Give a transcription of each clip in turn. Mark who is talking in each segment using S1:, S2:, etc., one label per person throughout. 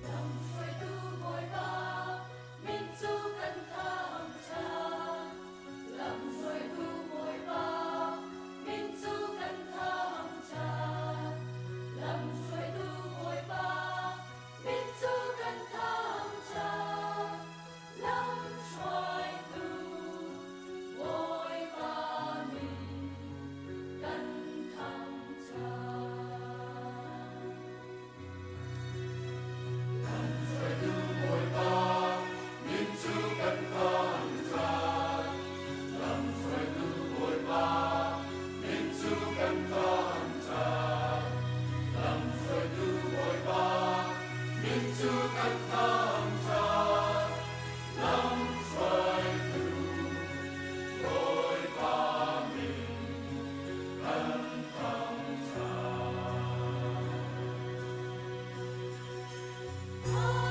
S1: Lamhruaitu Bawipa min cu kan thangṭhat. Lamhruaitu Bawipa min cu kan thangṭhat. Lamhruaitu Bawipa min cu kan thangṭhat. Lamhruaitu Bawipa min kan thangṭhat.
S2: Lamhruaitu Bawipa min cu kan thangṭhat. Lamhruaitu Bawipa min cu kan thangṭhat. Lamhruaitu Bawipa min cu kan thangṭhat. Lamhruaitu Bawipa min kan thangṭhat.
S1: Hallelujah.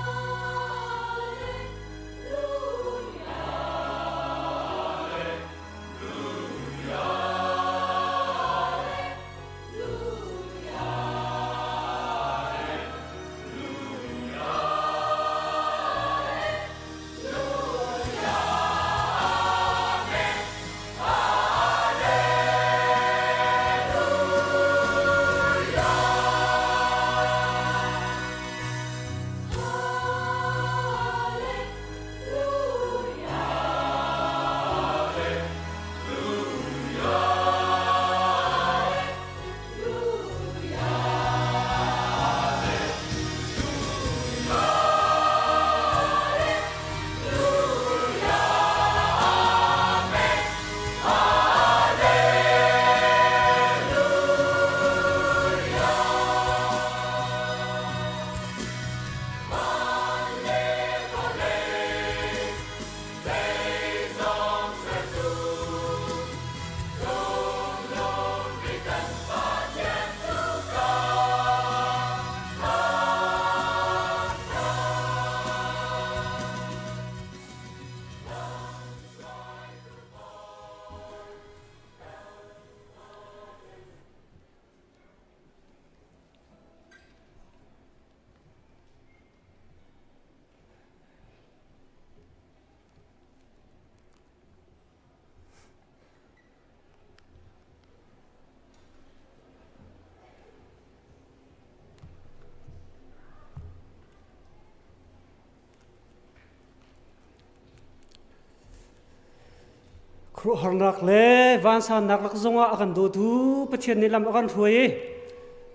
S3: Khuaruahharnak le vansannak lak zongah a kan dawtu Pathian nih lam a kan hruai i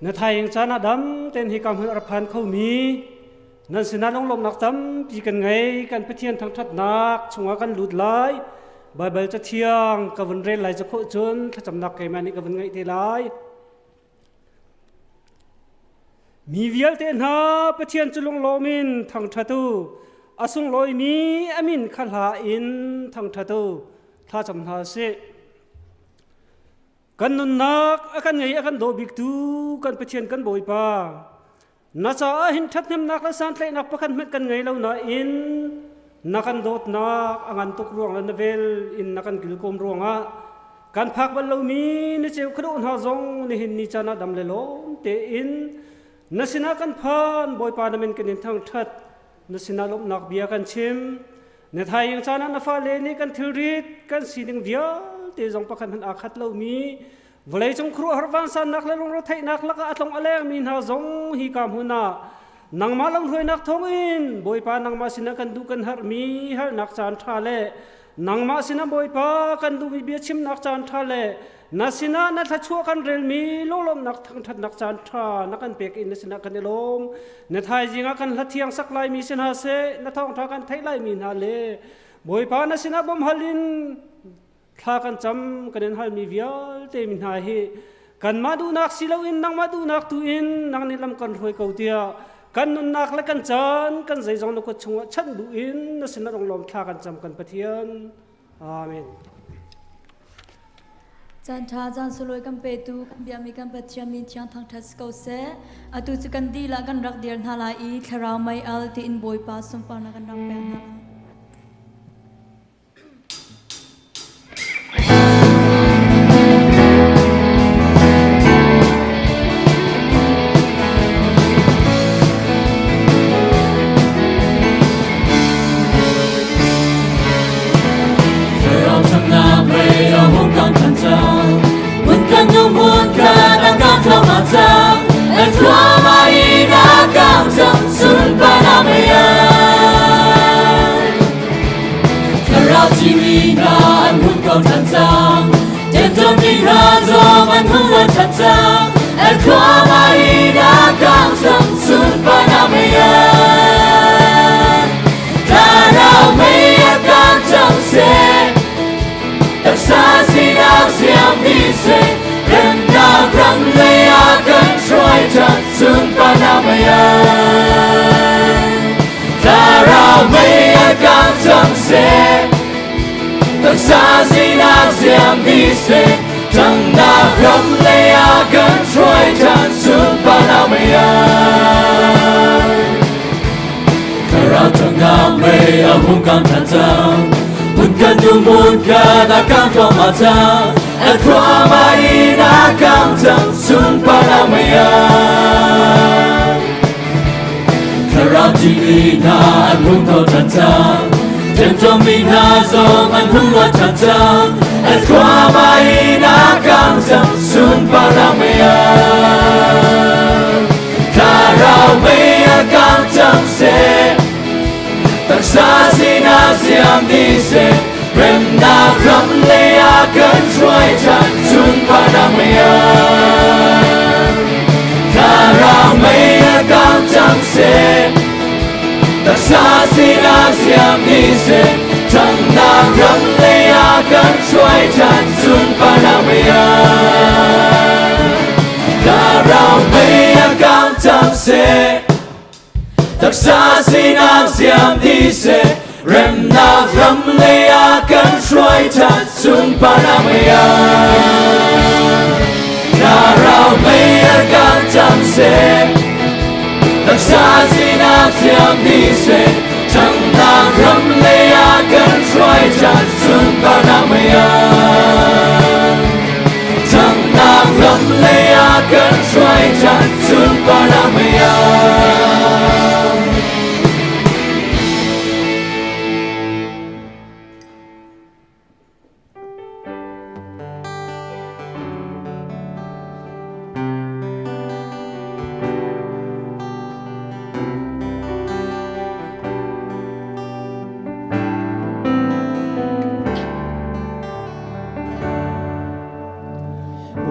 S3: na thaing caan ah dam tein hi ka hmun a rak phan khomi nan sinah lunglawmhnak tampi kan ngei. Kan Pathian thangṭhatnak chungah kan lut lai. Baibal cathiang ka vun rel lai cakhawh cun thlacamnak keimah nih ka vun ngaih te lai. Mi vialte hna Pathian cu lunglawm in thangṭhat u. A sunglawimi a min kha hla in thangṭhat u. Thlacam hna sih. Kan nunnak a kan ngei a kan daw biktu kan Pathian kan Bawipa. Na caah hin ṭhathnemnak le santlaihnak pakhat hmanh kan ngei lo nain na kan dawtnak a ngan tuk ruang le na vel in na kan kilkawm ruangah kan phak bal lomi na ceu khadawh hna zong nihin ni caan ah dam le lawm tein na sinah kan phan. Bawipa, na min kan in thangṭhat, na sinah lawmhnak bia kan chim. Na thaing caan ah na fale nih kan thilrit kan sining vialte zong pakhat hmanh aa khat lomi vawleicung khuaruahhar vansannak le lungretheihnak lakah a tlong a lengmi hna zong hi ka hmun ah. Nangmah lamhruainak thawngin Bawipa nangmah sinah kan duh kan harmi harnak caan ṭha le nangmah sinah Bawipa kan duhmi biachimnak caan ṭha le na sinah na thluachuah kan relmi lunglawmhnak thangṭhatnak caan ṭha na kan pek in na sinah kan i lawm. Na thaizing ah kan hla thiang sak laimi si hna seh, na thawngṭha kan theih laimi hna le Bawipa na sinah bawmhhal in thla kan cam kan in halmi vialte mi hna hi kanmah duhnak si loin nangmah duhnak tu in nang nih lam kan hruai ko tiah kan nunnak le kan caan kan zeizong na kut chungah chanh bu in na sinah ronglawm thla kan cam kan Pathian. Amen.
S1: Caan ṭha caan sulawi kan petu kan biakmi kan Pathian min thiang thangṭhat si ko seh. Atu cu kan dilah kan rak dir hna lai i thlarau mei al tiin Bawipa sunparnak kan rak pek hna lai.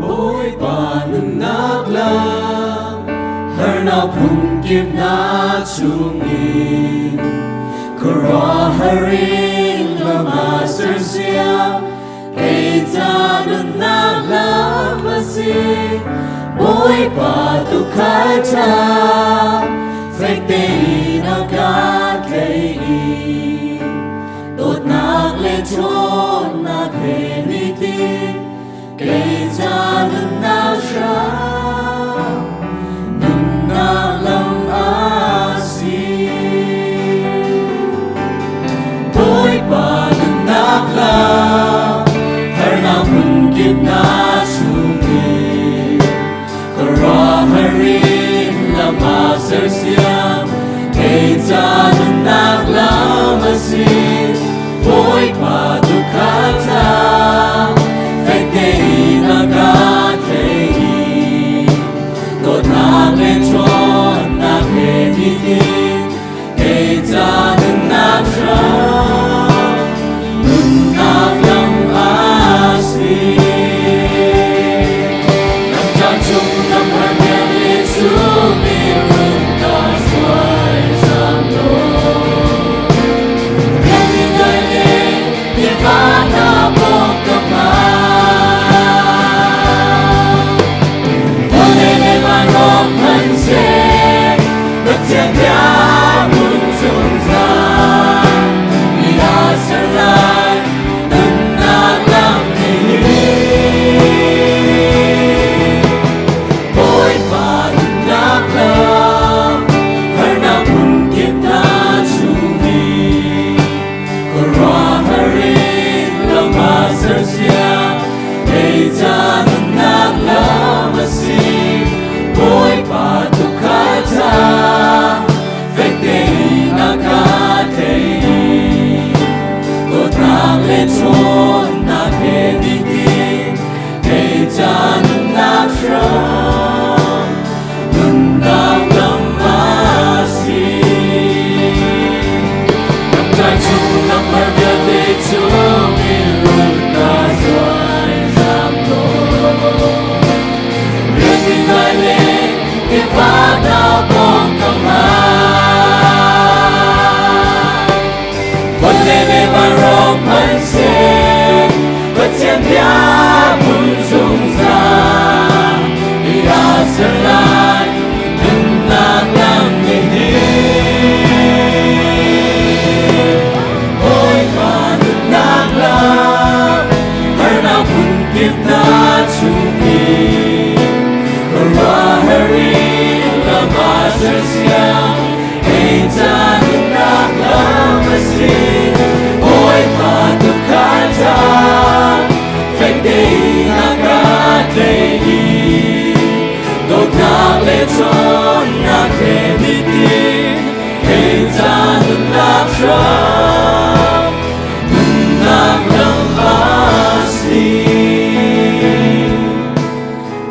S2: Bawipa nunnak lam harnak phunkip hna chungin khuaruahhar in lam a sersiam kei ca nunnak lam a si. Bawipa tuukhal ṭha fek tein a ka tlaih i dawtnak le ṭhawnnak he nitin kei ca nunnak hram nunnak lam a si. Bawipa nunnak lam harnak hmunkip na chungin khuaruahhar in lam a sersiam kei ca nunnak lam a si. Bawipa tuukhal ṭha fek tein a ka tlaih i dawtnak le ṭhawnnak he nitin Dawtnak le ṭhawnnak he nitin kei ca nunnak hram nunnak lam a si. Lamtlai chung lamhar vialte chungin run ka hruai hram law. Rian ngai le tiva hna pawngkam ah Vawlei le vanrawng hmanhseh Pathian bia hmun zungzal i aa ser lai nunnak lam nihin. Bawipa nunnak lam harnak phunkip hna chungin ka ruahar in lam aa sersiam kei ca nunnak lam a si. Bawipa tukhal ca fek tein a ka tleih i dawtnak le ṭhawnnak he nitin kei ca nunnak hram nunnak lam a si.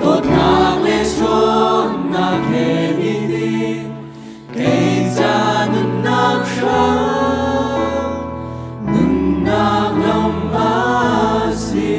S2: Dawtnak le ṭhawnnak he nitin kei ca nunnak hram nunnak lam a si.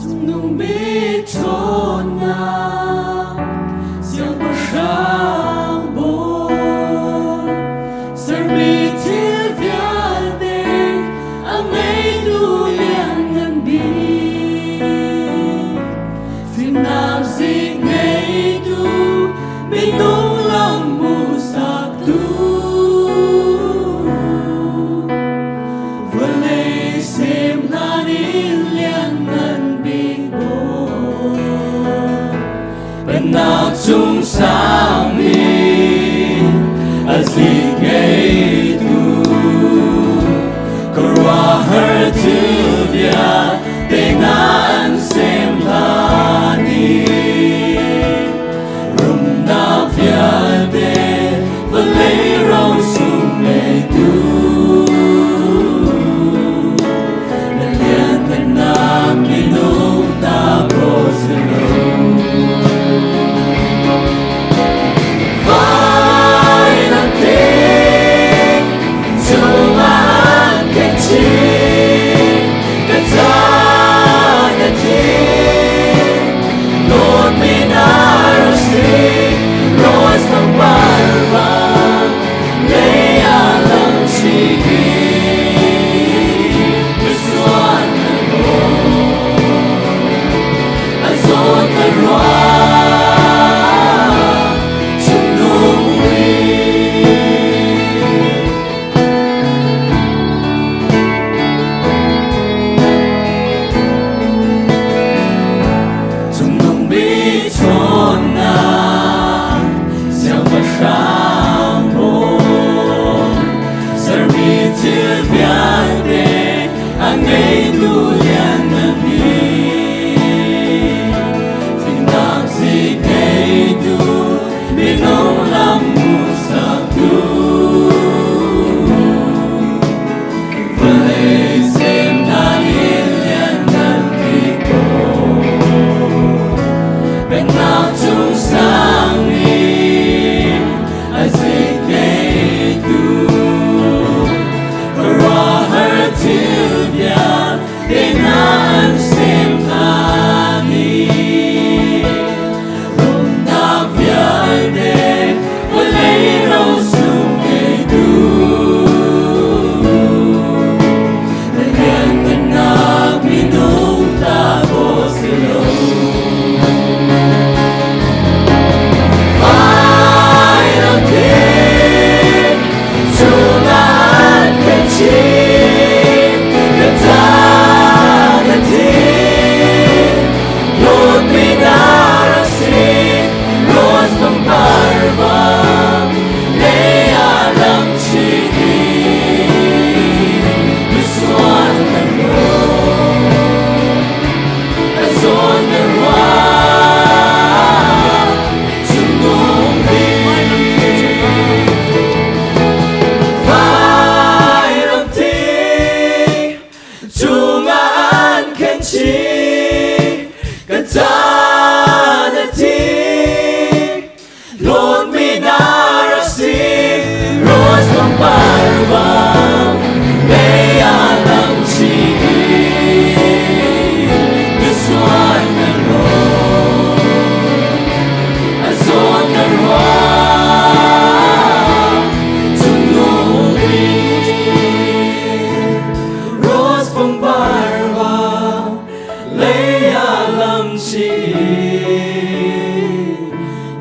S2: Cungnung bik ṭhawnnak siangpahrang bawi sermi thil vialte a ngeitu lianngan bik fimnak zik ngeitu minung lam hmuhsaktu vawlei sem hlan in lianngan bik bawi Pennak cung sangmi a zik ngeitu khuaruahhar thil vialte hna an sem hlan i rumnak vialte vawlei ro sung ngeitu na lianhngannak minung ta ko si lo. Vai lam thing cungah khen chin ka ca.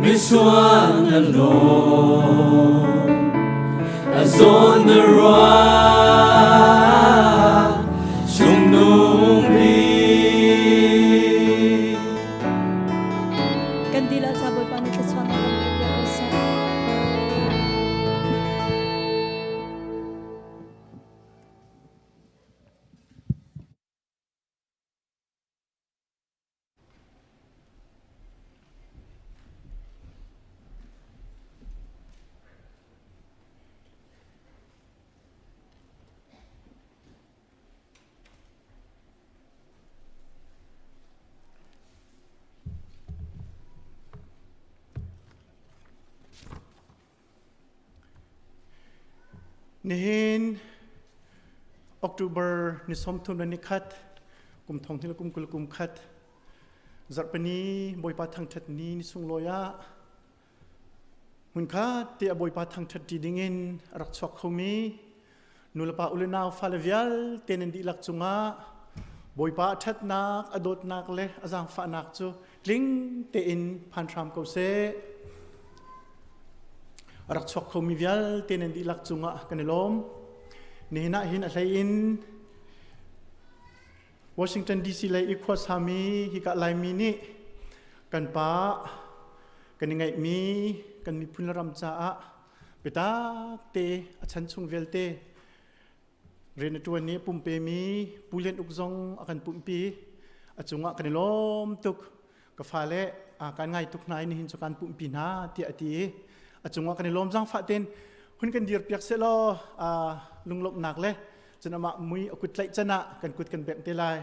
S2: Misual na lawm A zawn na ruah Cungnung bik
S1: Kan dilah ca Bawipa nih thluachuahnak kan pek piak ko seh.
S4: Nihin October ni 31 le nikhat kum thong hnih le kum 20 kum khat zarhpini Bawipa thangṭhat ni ni sunglawi ah hmunkhat te a Bawipa thangṭhat ṭi dingin a rak chuak khomi nulepa u le nau fale vialte nan dihlak cungah Bawipa a ṭhatnak a dawtnak le a zaangfahnak cu tling tein phan hram ko seh. A rak chuak khomi vialte nan dihlak cungah kan i lawm. Nihin ah hin a hlei in Washington DC lei i khuasami hika Laimi nih kan pa kan i ngaihmi kan miphun le ram caah biatak te a chan chung vialte rian a ṭuan i a pumpemi Pu Lian Uk zong a kan pumhpi. A cungah kan i lawm tuk. Ka fale kan ngai tuk hna i nihin cu kan pumhpi hna tiah a ti i a cungah kan i lawm zaangfah tein hun kan dir piak sehlaw lunglawmhnak le cun amah mui a kut tlaih can ah kan kut kan bengh te lai.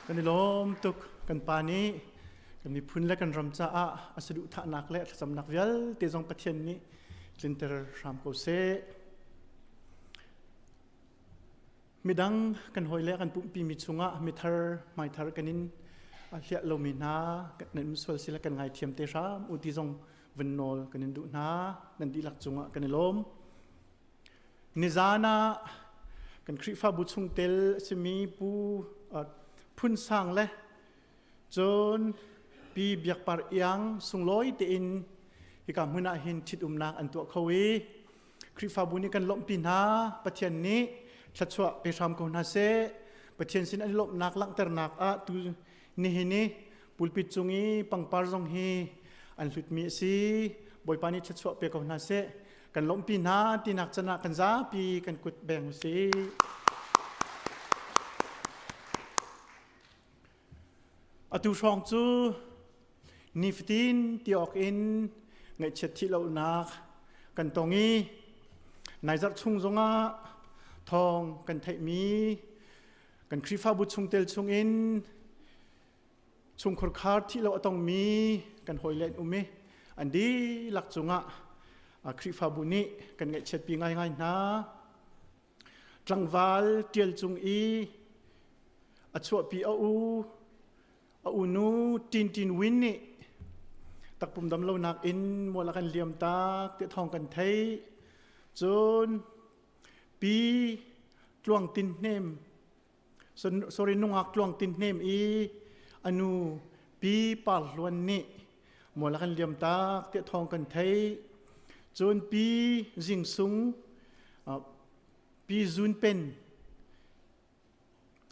S4: Kan i lawm tuk. Kan pa nih kan miphun le kan ram caah a saduhthahnak le a thlacamnak vialte zong Pathian nih tlinter hram ko seh. Midang kan hawi le kan pumhpimi chungah mithar hmaithar kan in hliah lomi hna nan um sual sila kan ngaithiam te hram u ti zong vun nawl kan in duh hna. Nan dihlak cungah kan i lawm. Nizan ah kan Khrihfabu chungtel a simi Pu Phun Sang le cun Pi Biak Par Iang sunglawi tein hika hmun ah hin ṭhitumnak an tuah kho i Khrihfabu nih kan lawmhpi hna. Pathian nih thluachuah pe hram ko hna seh. Pathian sin an lawmhnak langhternak ah tu nihin i pulpit cung i pangpar zong hi an hlutmi a si. Bawipa nih thluachuah pe ko hna seh. Kan lawmhpi hna tinak can ah kan zapi kan kut beng usih. Atu hrawng cu nifatin ti awk in ngaihchiat thih lonak kan tong i nai zarh chung zongah thawng kan theihmi kan Khrihfabu chungtel chungin chungkhur khar thih lo a tongmi kan hawile an um i an dihlak cungah Khrihfabu nih kan ngaihchiatpi ngaingai hna. Tlangval ṭial cung i a chuahpi a u a unu Tin Tin Win nih takpum dam lonak in mual a kan liam tak ti thawng kan theih. Cun Pi Tluang Tin Hnem sorry nungak Tluang Tin Hnem i a nu Pi Par Hluan nih mual a kan liam tak ti thawng kan theih. Cun Pi Zing Sung. Pi Zun Pen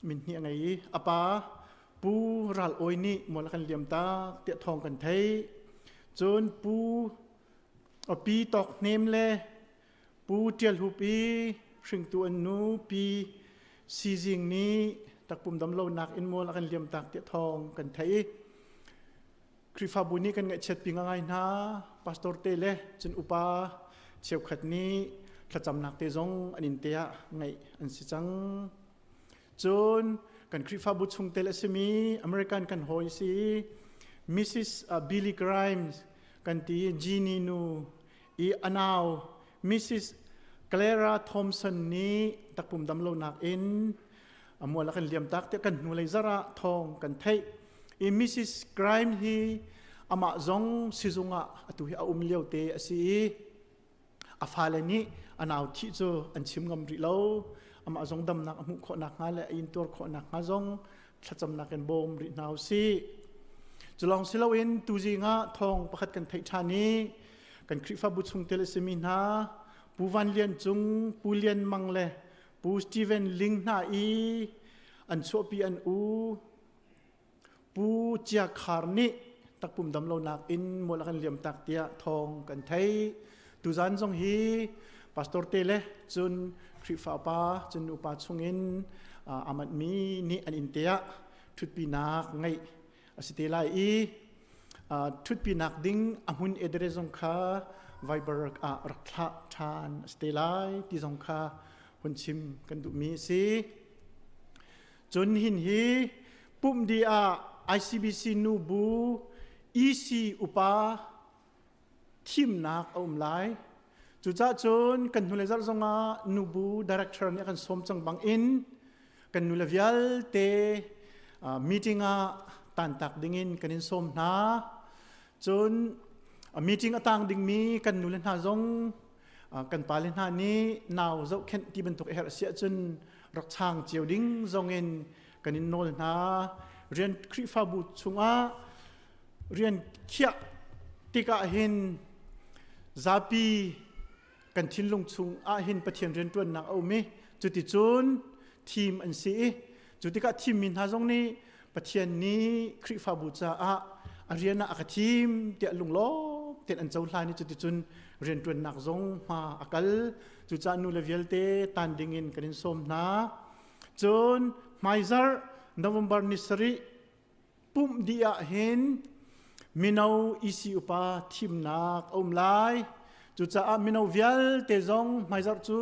S4: min hnih a ngei i a pa Pu Ral Awi nih mual a kan liam tak tiah thawng kan theih. Cun Pu Pi Tawk Hnem le Pu Ṭial Hup i hringtu an nu Pi Si Zing nih takpum damlonak in mual a kan liam tak tiah thawng kan theih i Khrihfabu nih kan ngaihchiat pi ngai hna. Pastor te le cun upa cheukhat nih thlacamnak te zong an inn te ah ngaih an si cang. Cun kan Khrihfabu chungtel a simi American kan hawi si Mrs. Billy Grimes kan ti Jeannie nu i a nau Mrs. Clara Thompson nih takpum damlonak in a mual a kan liam tak tiah kan hnulei zarh ah thawng kan theih. I Mrs. Grime hi amah zong sizung ah atu hi a um lio te a si i a fale nih a nau thih cu an chim ngam rih lo. Amah zong damnak a hmuh khawh nakhnga le a intuar khawh nakhnga zong thlacamnak in bawm rih hna u sih. Cu lawng si loin tuzing ah thawng pakhat kan theih ṭhan i kan Khrihfabu chungtel a simi hna Pu Van Lian Cung, Pu Lian Mang le Pu Steven Ling hna i an chuahpi an u Pu Cia Khar nih takpum damlonak in mual a kan liam tak tiah thawng kan theih. Tuzan zong hi pastor te le cun Khrihfa upa cun upa chungin amat mi nih an inn te ah ṭhutpinak ngeih a si te lai i ṭhutpinak ding a hmun address zong kha Viber ah rak thlah ṭhan a si te lai ti zong kha hun chim kan duhmi a si. Cun hin hi pumh dih ah ICBC nubu EC upa thimnak a um lai. Cucaah cun kan hnulei zarh zongah nubu director nih a kan sawm cang bang in kan nule vialte meeting ah tantak dingin kan in sawm hna. Cun meeting a tang dingmi kan nule hna zong kan pale hna nih nau zohkhenh ti bantuk a herh si ahcun rak chang cio ding zongin kan in nawl hna. Rian Khrihfabu chungah rian khiah tikah hin zapi kan thinlung chung ah hin Pathian rianṭuannak a um i cuticun thim an si i cu tikah thimmi hna zong nih Pathian nih Khrihfabu caah a rian ah a ka thim tiah lunglawm tein an cohlan i cuticun rianṭuannak zong hma a kal. Cucaah nu le vialte tan dingin kan in sawm hna. Cun hmaizarh November ni sarih pumh dih ah hin mino EC upa thimnak a um lai. Cucaah mino vialte zong hmaizarh cu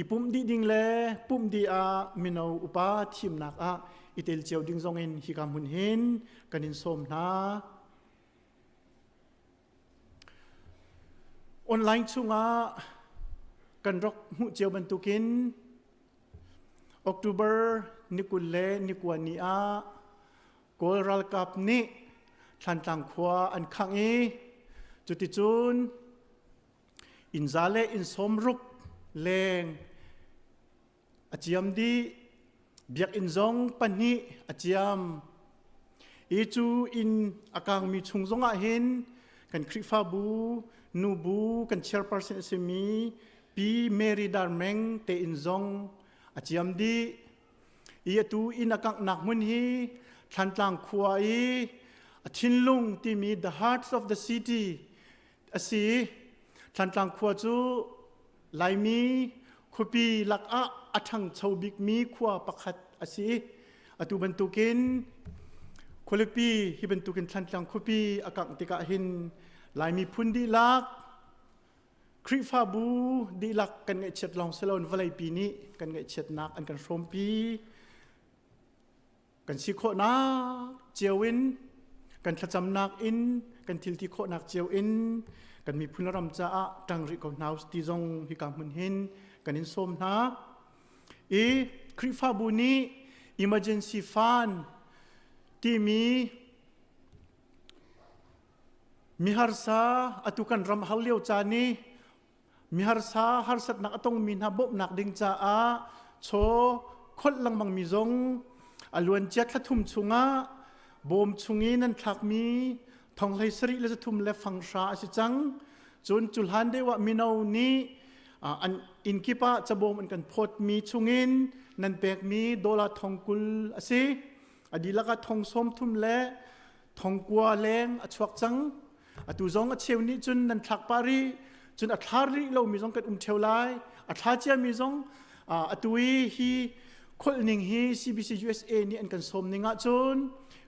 S4: i pumh dih ding le pumh dih ah mino upa thimnak ah i tel cio ding zong in hika hmun hin kan in sawm hna. Online chungah kan rak hmuh cio bantukin October ni 20 le ni 9 ni ah Kawl ralkap nih Thlantlang khua an khangh i cuticun innza le inn sawmruk leng a ciam dih. Biakinn zong pahnih a ciam. I cu inn a kangmi chung zongah hin kan Khrihfabu nubu kan chairperson a simi Pi Mary Darmeng te inn zong a ciam dih. I atu inn a kanghnak hmun hi Thlantlang khua i a thinlung timi the heart of the city a si. Thlantlang khua cu Laimi khuapi lakah a ṭhangcho bikmi khua pakhat a si. Atu bantukin khualipi hi bantukin Thlantlang khuapi a kangh tikah hin Laimi phun dihlak Khrihfabu dihlak kan ngaihchiat lawng si loin vawleipi nih kan ngaihchiatnak an kan hrawmpi. Kan si khawhnak cio in kan thlacamnak in kan thilti khawhnak cio in kan miphun ram caah ṭang rih ko hna ti zong hika hmun hin kan in sawm hna. I Khrihfabu nih emergency fund timi Miharsa atu kan ram har lio caan i miharsa harsatnak a tongmi hna bawmhnak ding caah chaw kholh lengmangmi zong a luancia thla thum chungah bawm chung i nan thlakmi thonghlei sarih le zathum le fanghra a si cang. Cun cu hlan deuh ah mino nih an inn kip ah cabawm an kan phawtmi chungin nan pekmi dollar thong 20 a si. A dihlak ah thong 30 le thong 9 leng a chuak cang. Atu zong a cheu nih cun nan thlak pah rih. Cun a thla rih lomi zong kan um ṭheo lai. A thla ciami zong atu i hi kholh ning hi CBC USA nih an kan sawm ning ahcun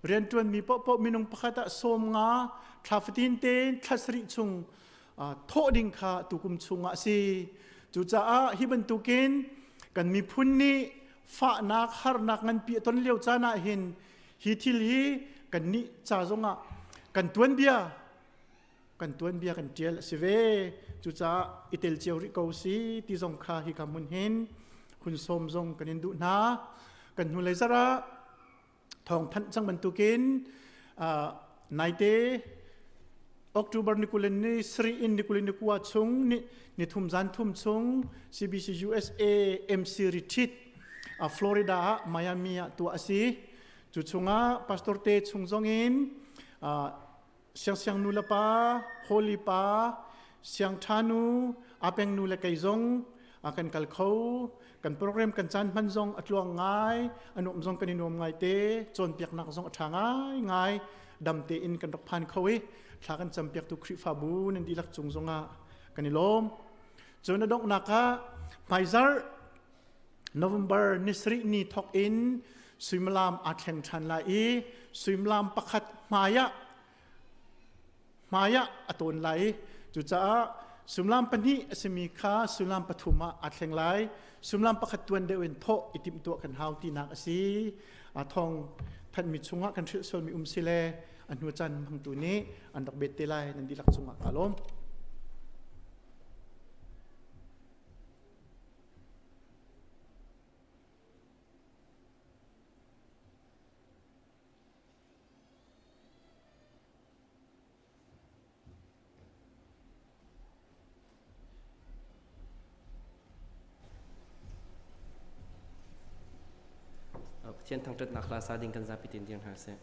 S4: rianṭuanmi paohpaoh minung pakhat ah 50 thla fatin tein thla sarih chung thawh ding kha tukum chungah a si. Cucaah hi bantukin kan miphun nih fahnak harnak nganpi a ton lio caan ah hin hi thil hi kan nih ca zongah kan tuanbia kan tuanbia kan ṭial a si ve. Cucaah i tel cio rih ko si ti zong kha hi ka hmun hin hun sawm zong kan in duh hna. Kan hnulei zarh ah thawng thanh cang bantukin naite October ni 20 ni sarih in ni 29 chung ni ni thum zan thum chung CBC USA MC retreat Florida ah Miami ah tuah a si. Cu chungah pastor te chung zong in Siangsiang nu le pa, Holy pa, Siang ṭha nu, Apeng nu le kei zong a kan kal kho. Kan program kan caan hman zong a tluang ngai, a nuam zong kan i nuam ngai te, cawnpiaknak zong a ṭha ngai ngai, dam tein kan rak phan kho i thla kan campiaktu Khrihfabu nan dihlak cung zongah kan i lawm. Cun a donghnak ah hmaizarh November ni sarih ni thawk in suimilam aa thleng ṭhan lai i suimilam pakhat hmaiah hmaiah a tawn lai i cucaah suimilam pahnih a simi kha suimilam pathum ah aa thleng lai. Suimilam pakhat tuan deuh in thawh i timhtuah kan hau tinak a si. A thawng thanhmi chungah kan hrilh sualmi um si le a hnu caan hmangtu nih an rak bet te lai nan dihlak cungah kaa lawm.
S5: Pathian thangṭhatnak hla sa ding kan zapi tein dir hna seh.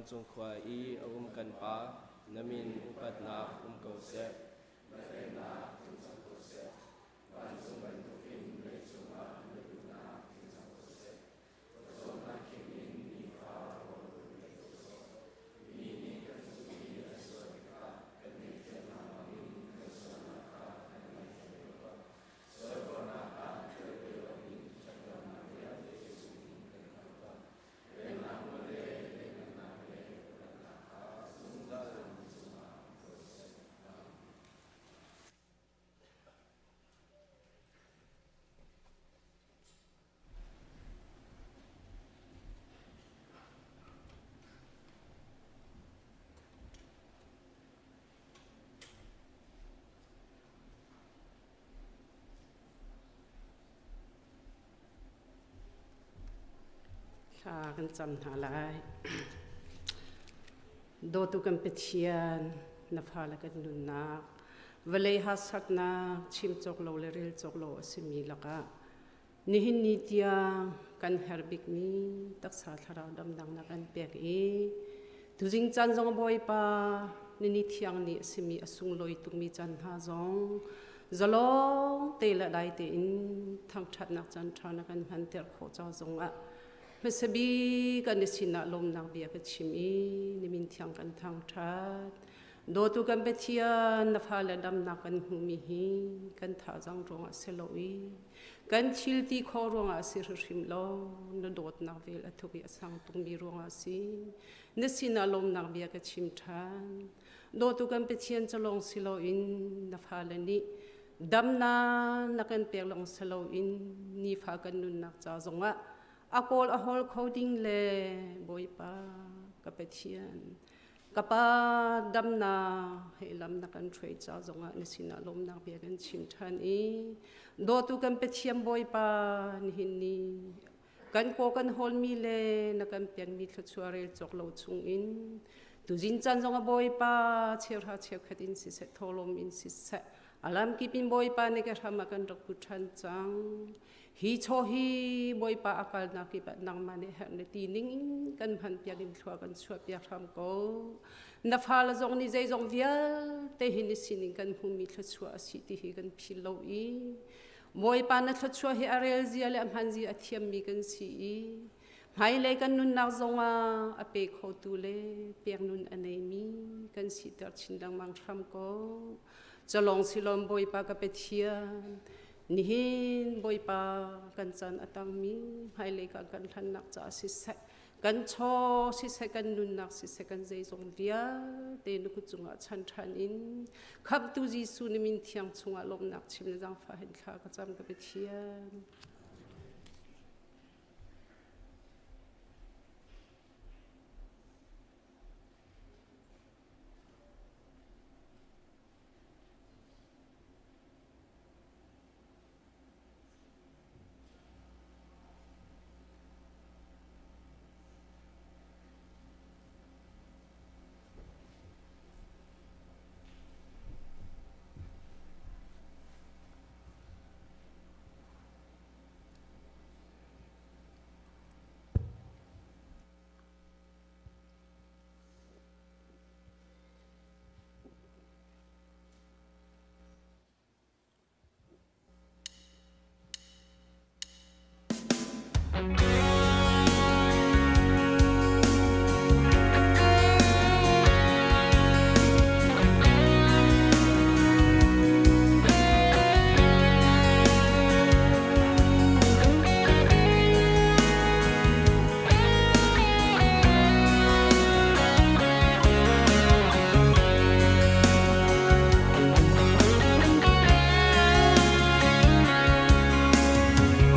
S5: Vancung khua i a um kan Pa, na min upatnak um ko seh. Na pennak tlung cang ko seh. Vancung bantukin leicung ah na duhnak tling cang ko seh. Pawcawmnak khim in nifa rawl kan pe ko sawh. Mi nih kan cung i an sual tikah kan ngaihthiamnak bangin kan sualnak kha kan ngaihthiam ve tuah. Sualfornak ah tel ve loin ṭhatlonak vialte chungin kan khamh tuah. Pennak nawl le lianhngannak le upatnak kha zungzal na cungah um ko seh. Amen.
S6: Thla kan cam hna lai. Dawtu kan Pathian, na fale kan nunnak, vawlei harsatnak chim cawk lo le rel cawk lo a simi lakah nihin ni tiang kan herh bikmi taksa thlarau damnak na kan pek i tuzing caan zong Bawipa nini thiang ni a simi a sunglawi tukmi caan hna zong zalong te le dai tein thangṭhatnak caan ṭha na kan hmanter khawh ca zongah hmasa bik kan i sinah lawmnak bia ka chim i nimin thiang kan thangṭhat. Dawtu kan Pathian, na fale damnak kan hmuhmi hi kan thazaang ruangah si lo i kan thil ti khawh ruangah si hrimhrim lo, na dawtnak vel a thuk i a sang tukmi ruangah si. Na sinah lawmnak bia ka chim ṭhan. Dawtu kan Pathian cu lawng si loin na fale nih damnak na kan pek lawng si loin nifa kan nunnak ca zongah a kawl a hawl kho ding le Bawipa ka Pathian ka pa damnak he lam na kan hruai ca zongah na sinah lawmnak bia kan chim ṭhan i dawtu kan Pathian Bawipa nihin ni kan kaw kan hawlmi le na kan pekmi thluachuah rel cawk lo chungin tuzing caan zong a Bawipa cheuhra cheukhat in siseh thawhlawm in siseh alam kip in Bawipa nih ka hram ah kan rak put ṭhan cang. Hi chaw hi Bawipa a kalnak kip ah nangmah nih herh na ti ning in kan hman piak in thlua kan chuah piak hram ko. Na fale zong nih zeizong vialte hi na sinin kan hmumi thluachuah a si ti hi kan phil lo i Bawipa na thluachuah hi a rel zia le a hman zia a thiammi kan si i hmailei kan nunnak zongah a pe khotu le pek nun a neimi kan siter chin lengmang hram ko. Calong silom Bawipa ka Pathian, nihin Bawipa kan chan a tangmi hmailei kan kan hlannak caah siseh, kan chaw siseh, kan nunnak siseh, kan zeizong vialte na kut cungah chan ṭhan in Khamhtu Jesuh na min thiang chungah lawmhnak chim le zaangfah hin thla ka cam ka Pathian.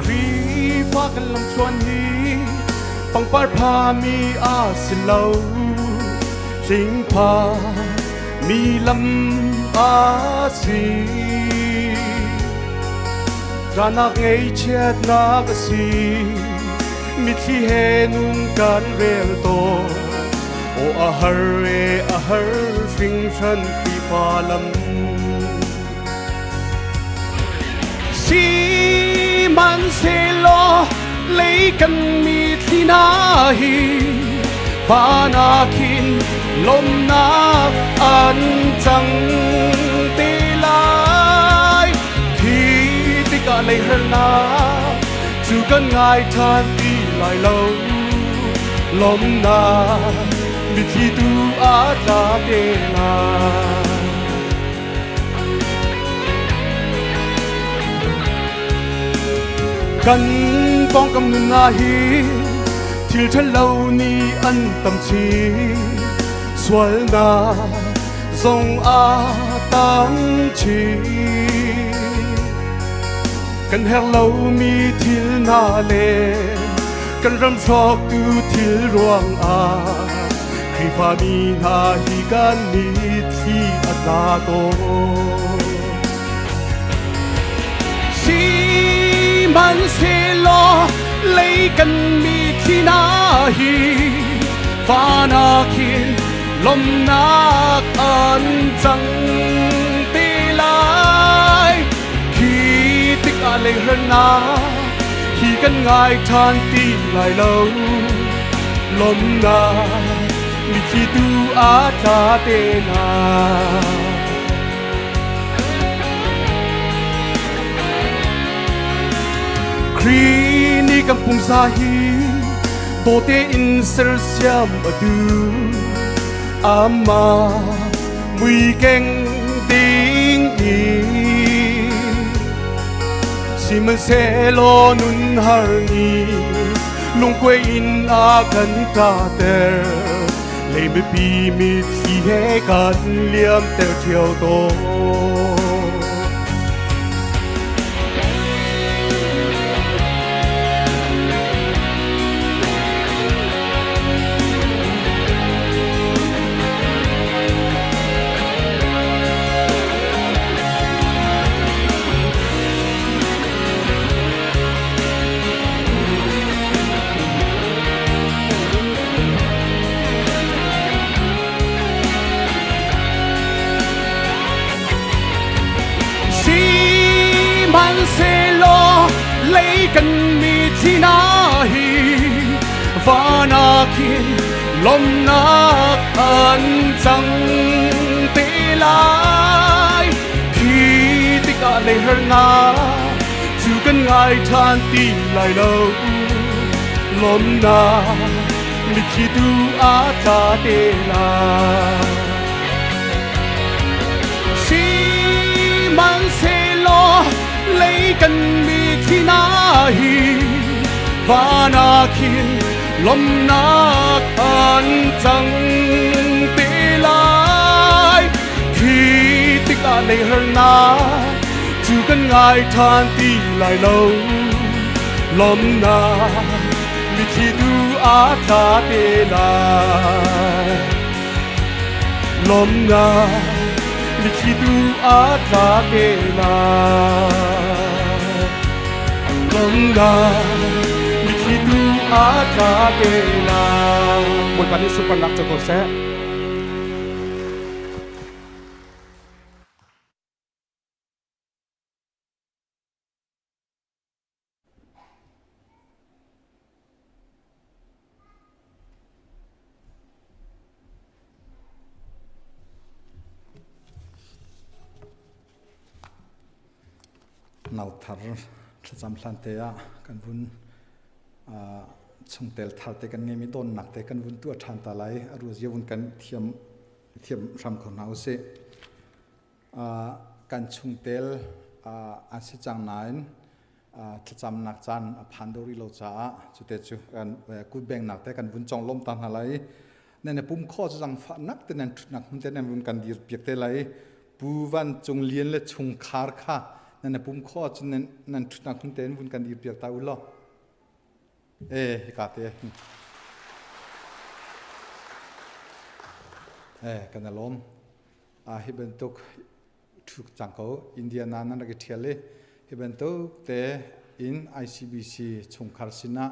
S7: Khrihfa kan lamthluan hi pangpar phami a si lo hlingpha mi lam a si Ṭahnak ngaihchiatnak a si mitthli he nun kan rel tawn aw a har e a har hringhran Khrihfa lam Sihmanhsehlaw lei kan mitthli hna hi Van ah khin lawmhnak an cang te lai. Khi tikah leihernak cu kan ngai ṭhan ti lai lo. Lawmhnak mitthli tu a tla te lai. Kan pawngkam nun ah hi thil ṭhalo nih an tam chin. Sualnak zong a tam chin. Kan herh lomi thil hna le kan ram hrawktu thil ruangah Khrihfami hna hi kan mitthli a tla tawn. Sihmanhsehlaw lei kan mitthli hna hi van ah khin lawmhnak an cang te lai. Khi tikah leihrennak hi kan ngai ṭhan ti lai lo. Lawmhnak mitthli tu a tla te lai. Khrih nih kan pumsa hi dawte in sersiam a duh. Amah mui keng ding in sihmanhsehlaw nun har ni lungkuai in a kan ṭahter. Lei mipi mitthli he kan liamter ṭheo tawn. Sihmanhsehlaw lei kan mitthli hna hi van ah khin lawmhnak an cang te lai. Khi tikah leihernak cu kan ngai ṭhan ti lai lo. Lawmhnak mitthli tu a tla te lai. Sihmanhsehlaw lei kan mitthli hna hi van ah khin lawmhnak an cang te lai. Khi tikah leihernak cu kan ngai ṭhan ti lai lo. Lawmhnak mitthli tu a tla te lai. Lawmhnak mitthli tu a tla te lai. Lawmhnak mitthli tu a tla te lai.
S8: Bawipa nih sunparnak co ko seh.
S9: Nauthar thlacam hlan te ah kan vun chungtel thar te kan ngeimi donnak te kan vun tuah ṭhan ta lai. A ruazia vun kan thiam thiam hram kho hna usih. Kan chungtel an si cang nain thlacamnak caan a phan deuh rih lo caah cute cu kan kutbengnak te kan vun conglawmh ta hna lai. Nan i pum khawh cu zangfahnak te nan ṭhutnak hmun te nan vun kan dir piak te lai. Pu Van Cung Lian le chungkhar kha nan i pum khawh ahcun nan ṭhutnak hmun te in vun kan dir piak ta u law. E hika te. E kan i lawm. Hi bantuk ṭhu cang ko Indiana nan rak i ṭhial i hi bantuk te in ICBC chungkhar sinah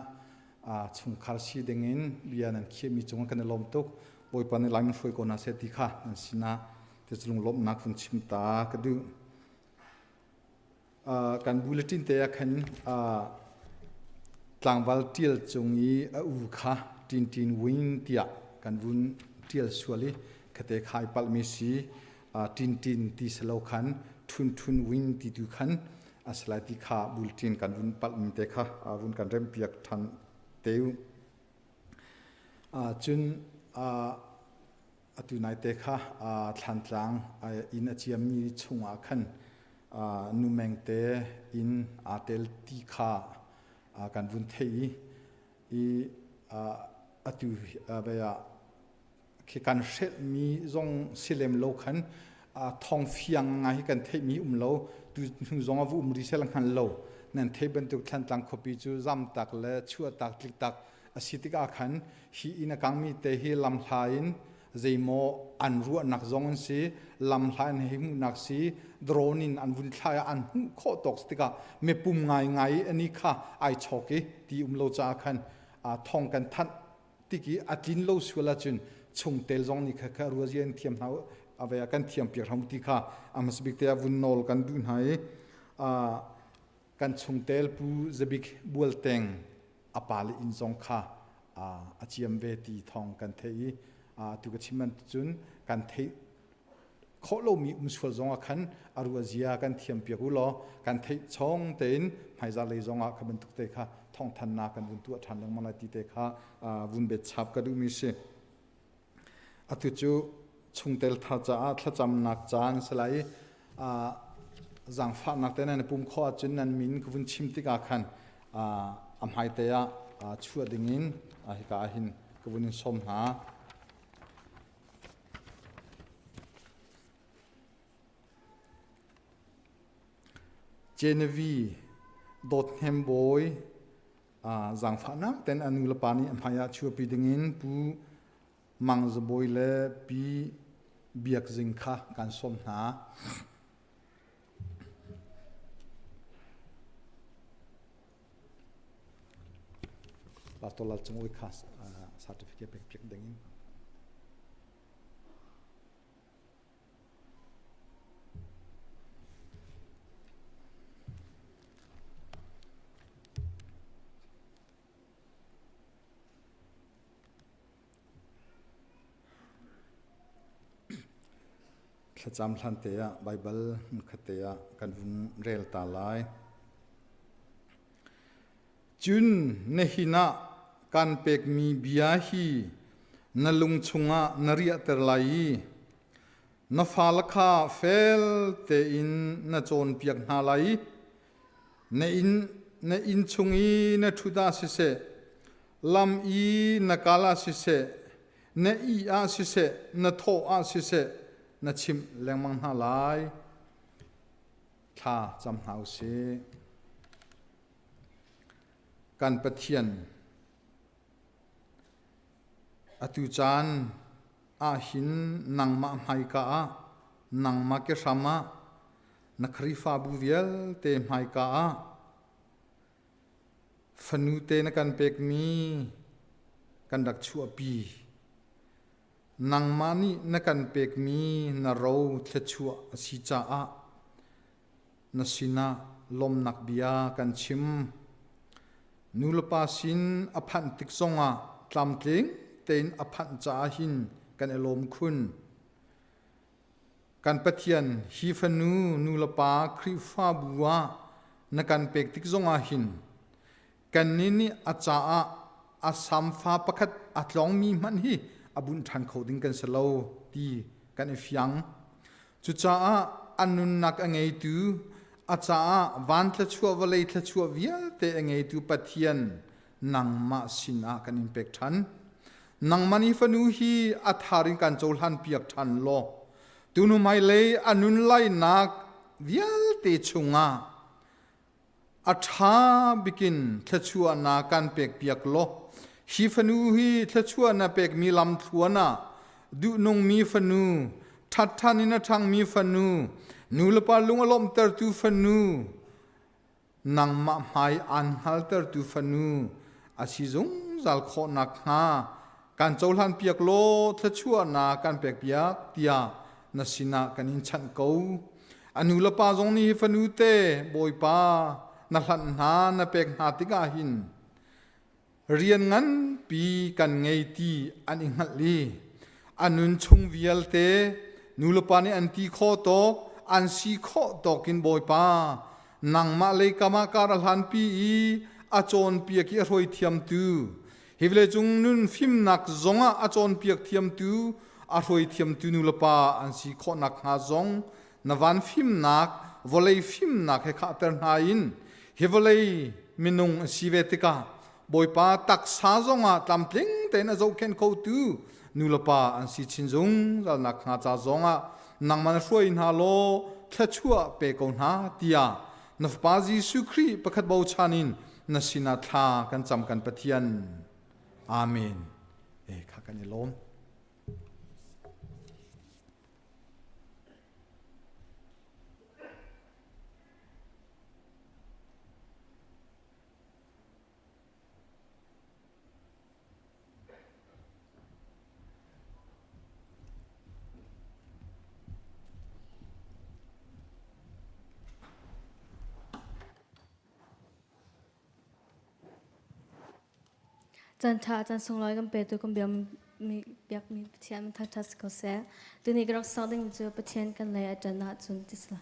S9: chungkhar si dingin bia nan khiahmi cungah kan i lawm tuk. Bawipa nih lam in hruai ko hna seh ti kha nan sinah te lunglawmhnak vun chim ta ka duh. Kan bulletin te ah khan tlangval ṭial cung i a u kha Tin Tin Win tiah. kan vun tial sual i khate khai palmi si tin tin ti selo khan thun thun win ti tu khan asalai ti kha bulletin kan vun palmi te kha vun kan rem piak than teu. Cun atu nai te kha Thlantlang inn a ciammi chungah khan numeng te inn aa tel ti kha kan vun theih i atu ah khi kan hrelhmi zong si lem lo khan thong fiang ngai hi kan theihmi um lo. Tu hnu zong a vu um ri sel hngal lo. Nan thei bantuk Thlantlang khuapi cu zamtak le chuahtak tliktak a si tikah khan hi inn a kangmi te hi lamhla in zeimaw an ruahnak zong an si, lamhla in hei hmuhnak si, drone in an vun thlai ah an hmuh khawh tawk tikah mipum ngai ngai ani kha ai chawk i ti um lo caah khan thong kan thanh tik i a tlin lo sual ahcun chungtel zong nih kha kha ruazia in thiam hna ave kan thiam piak hram ti kha a hmasa bik te ah vun nawl kan duh hna i kan chungtel Pu Zabik Bualteng a pa le inn zong kha a ciam ve ti thawng kan theih i tu ka chim cun kan theih khawh lomi um sual zong ah khan a ruazia kan thiam piak u law kan theih chong tein hmaizar lei zong ah kha bantuk te kha thawngthannak kan vun tuah ṭhan lengmang lai ti te kha vun bet chap ka duhmi si. Atu cu chungtel thar caah thlacamnak caan si lai i zaangfahnak te nan pum khawh ahcun nan min ka vun chim tikah khan a hmaite ah chuah dingin hika ah hin ka vun in sawm hna. Genevieve Dawt Hnem Bawi zaangfahnak ten a nu le pa nih a hmai ah chuahpi dingin Pu Mang Za Bawi le Pi Biak Zing kha kan sawm hna. Pastor Lal Cung Ui kha certificate pek piak dingin. Thlacam hlan te ah Baibal hmunkhat te ah kan vun rel ta lai. Cun nihin ah kan pekmi bia hi na lung chungah na riahter lai i na fale kha fel tein na cawnpiak hna lai i na inn na inn chung i na ṭhut ah siseh, lam i na kal ah siseh, na ih ah siseh, na thawh ah siseh, na chimh lengmang hna lai. Thla cam hna u sih. Kan Pathian, atu caan ahhin nangmah hmaika ah, nangmah ke hram ah, na Khrihfabu vialte hmaika ah fanu te na kan pekmi kan rak chuahpi. Nangmah nih na kan pekmi na ro thluachuah a si caah na sinah lawmnak bia kan chim. Nulepa sin a phanh tik zongah tlamtling tein a phanh caah hin kan i lawm khun. Kan Pathian, hi fanu nulepa Khrihfabu ah na kan pek tik zongah hin kannih nih a caah a samfa pakhat a tlongmi hmanh hi a bunh ṭhan kho ding kan si lo ti kan i fiang. Cucaah a nunnak a ngeitu, a caah van thluachuah vawlei thluachuah vialte a ngeitu Pathian nangmah sinah kan in pek ṭhan. Nangmah nih fanu hi a thar in kan cohlan piak ṭhan law, tunu hmailei a nun lainak vialte chungah a ṭha bikin thluachuahnak kan pekpiak law, hi fanu hi thluachuah na pekmi lamthluan ah duhnungmi fanu, ṭhatṭhan in a ṭhangmi fanu, nulepa lung a lawmhtertu fanu, nangmah hmai aan hngaltertu fanu a si zungzal khawh nakhnga kan cohlanpiak law thluachuahnak kan pekpiak tiah na sinah kan in chanh ko. A nu le pa zong nih hi fanu te Bawipa na hlanh hna na pek hna tikah hin rian nganpi pi kan ngei ti an i hngalh i an nun chung vialte nulepa nih an ti khawh tawk an si khawh tawk in Bawipa nangmah lei kam ah kar a hlanpi i a cawnpiak i a hruai thiamtu hi vawleicung nun fimnak zongah a cawnpiak thiamtu a hruai thiamtu nulepa an si khawh nakhnga zong na van fimnak vawlei fimnak he khahter hna in hi vawlei minung an si ve tikah Bawipa taksa zongah tlamtling tein a zohkhenh khotu nulepa an si chin zungzal nakhnga ca zongah nangmah na hruai hna law thluachuah pe ko hna tiah na Fapa Jesuh Khrih pakhat bochan in na sinah thla kan cam kan Pathian. Amen. E kha kan i lawm.
S10: Caan ṭha caan sunglawi kan petu kan biakmi biakmi Pathian min thangṭhat si ko seh. Tuni ka rak sak ding cu Pathian kan lei a ṭan ahcun ti si.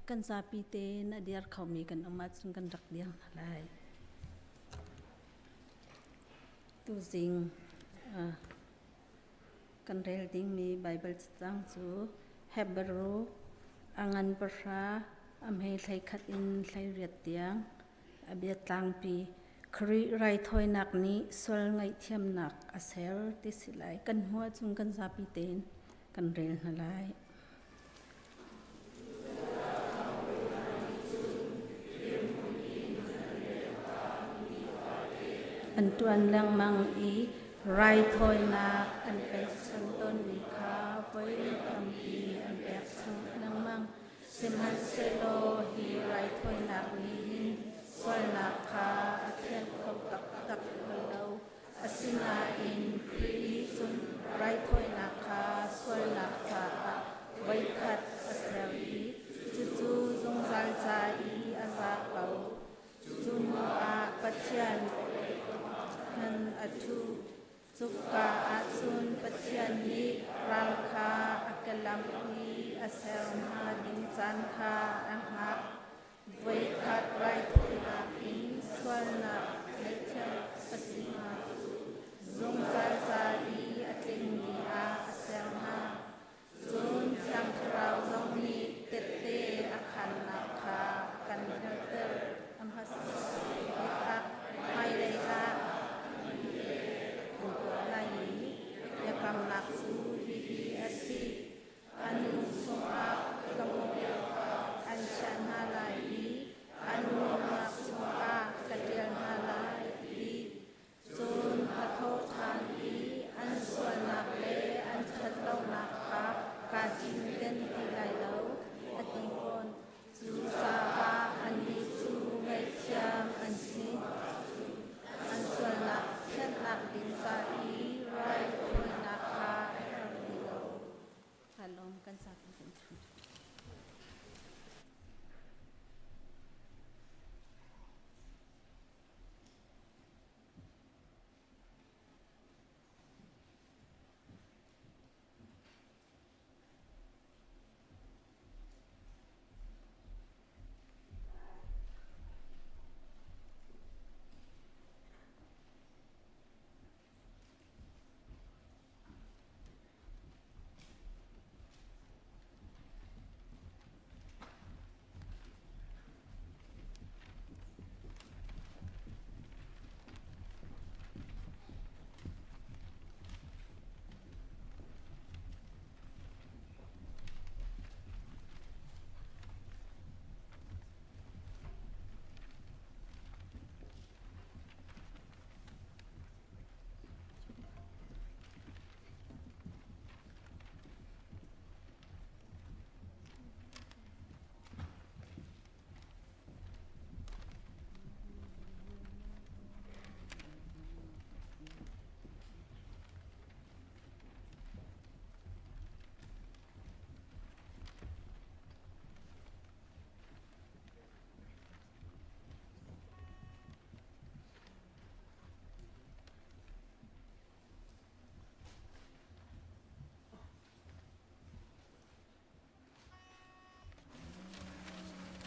S11: Kan zapi tein a dir khomi kan um ahcun kan rak dir hna lai. Tuzing kan rel dingmi Baibal cacang cu Hebrew a ngan pahra a hme 11 in 18 tiang a biatlangpi Khrih raithawinak nih sual ngaihthiamnak a ser ti si lai. Kan hmuh ahcun kan zapi tein kan rel hna lai. An ṭuan lengmang i raithawinak an pekchanh tawnmi kha voi tampi an pekchanh lengmang. Sihmanhsehlaw hi raithawinak nih hin sualnak kha a thianh kho taktak bal lo. Asinain Khrih nih cun raithawinak kha sualnak caah voikhat a ser i cucu zungzal ca i a za ko. Cu hnuah Pathian khan a ṭhu. Cuka ah cun Pathian nih ral kha a kelamh i a ser hna ding caan kha a hngak. Voikhat raithawinak in sualnak ngaihthiam a si hnga. Zungzal ca i a tlingmi ah a ser hna. Cun Thiang Thlarau zong nih tette a khannak kha a kan hngalhter. A hmasa bik ah hmailei ah kan tuah laimi biakamnak cu hihi a si. An lung chungah ka an chiah hna lai i an nunnak chungah ka ṭial hna lai a ti. Cun a tho ṭhan i an sualnak le an ṭhatlonak kha kaa cinken ti lai lo, a ti fawn. Cucaah annih cu ngaihthiam an si. An sualnak thianhnak ding ca i raithawinak kha a herh ti lo. Kaa lawm kan zapi kan ṭhu.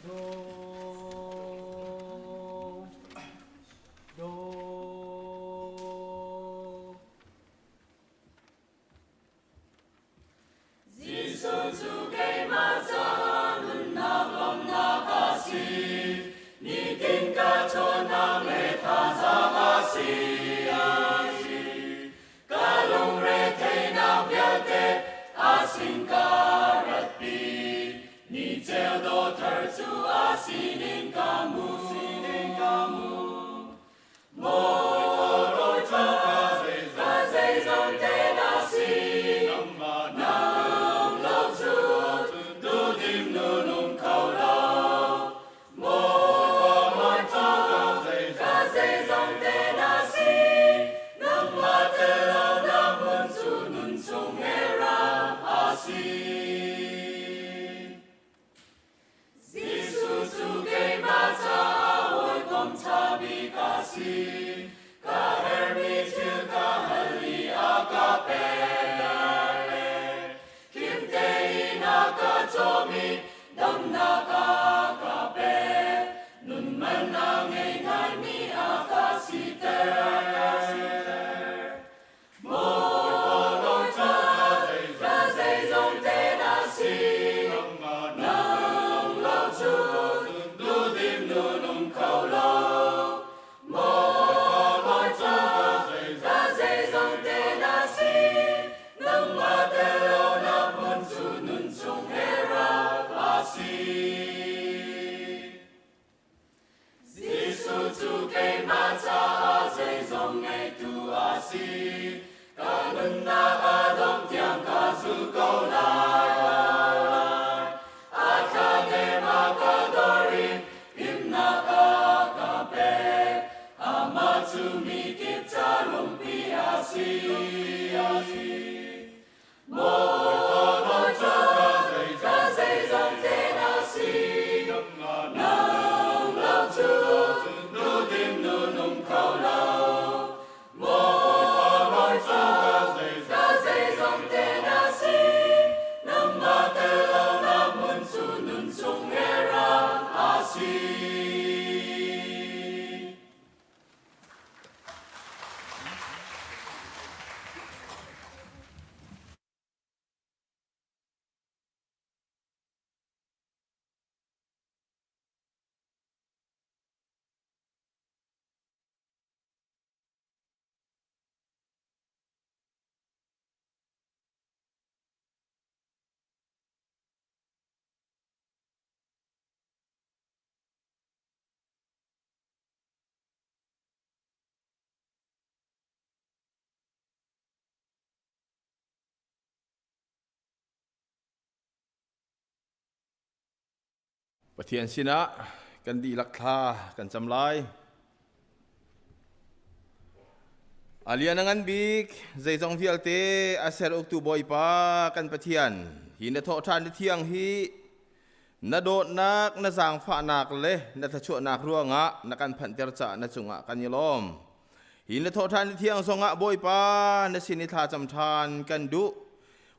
S2: Do, do. Jesuh cu keimah ca nunnak lawmhnak a si, nitin ka ṭhawnnak le thazaang a si, a si. Ka lungre theihnak vialte a sin ka ratpi, ni ceu dawthar cu a sinin ka hmu, sinin ka hmu. Jesuh cu keimah caah hawikom ṭha bik a si. Ka herhmi thil ka hal i a ka pek. Khim tein a ka cawm i damnak a si. Ka nunnak a dong tiang ka zul ko lai. A thla nem a ka dor in himnak a ka pek. Amah cu mi kip ca lungpi a si. Maw ka zeizong te na si. Nang lo cu nu dim nu nung kho lo. Maw ka zeizong te na si. Nangmah tel lo nak hmun cu nun chung he ram a si.
S5: Pathian sinah kan dihlak thla kan cam lai. A lian a ngan bik zeizong vialte a ser uktu Bawipa kan Pathian hi na thawhṭhan ni thiang hi Na dawtnak, na zaangfahnak le na thluachuahnak ruangah na kan phanhter caah na cungah kan i lawm. Hi na thawhṭhan ni thiang zongah Bawipa na sin i thlacam ṭhan kan duh.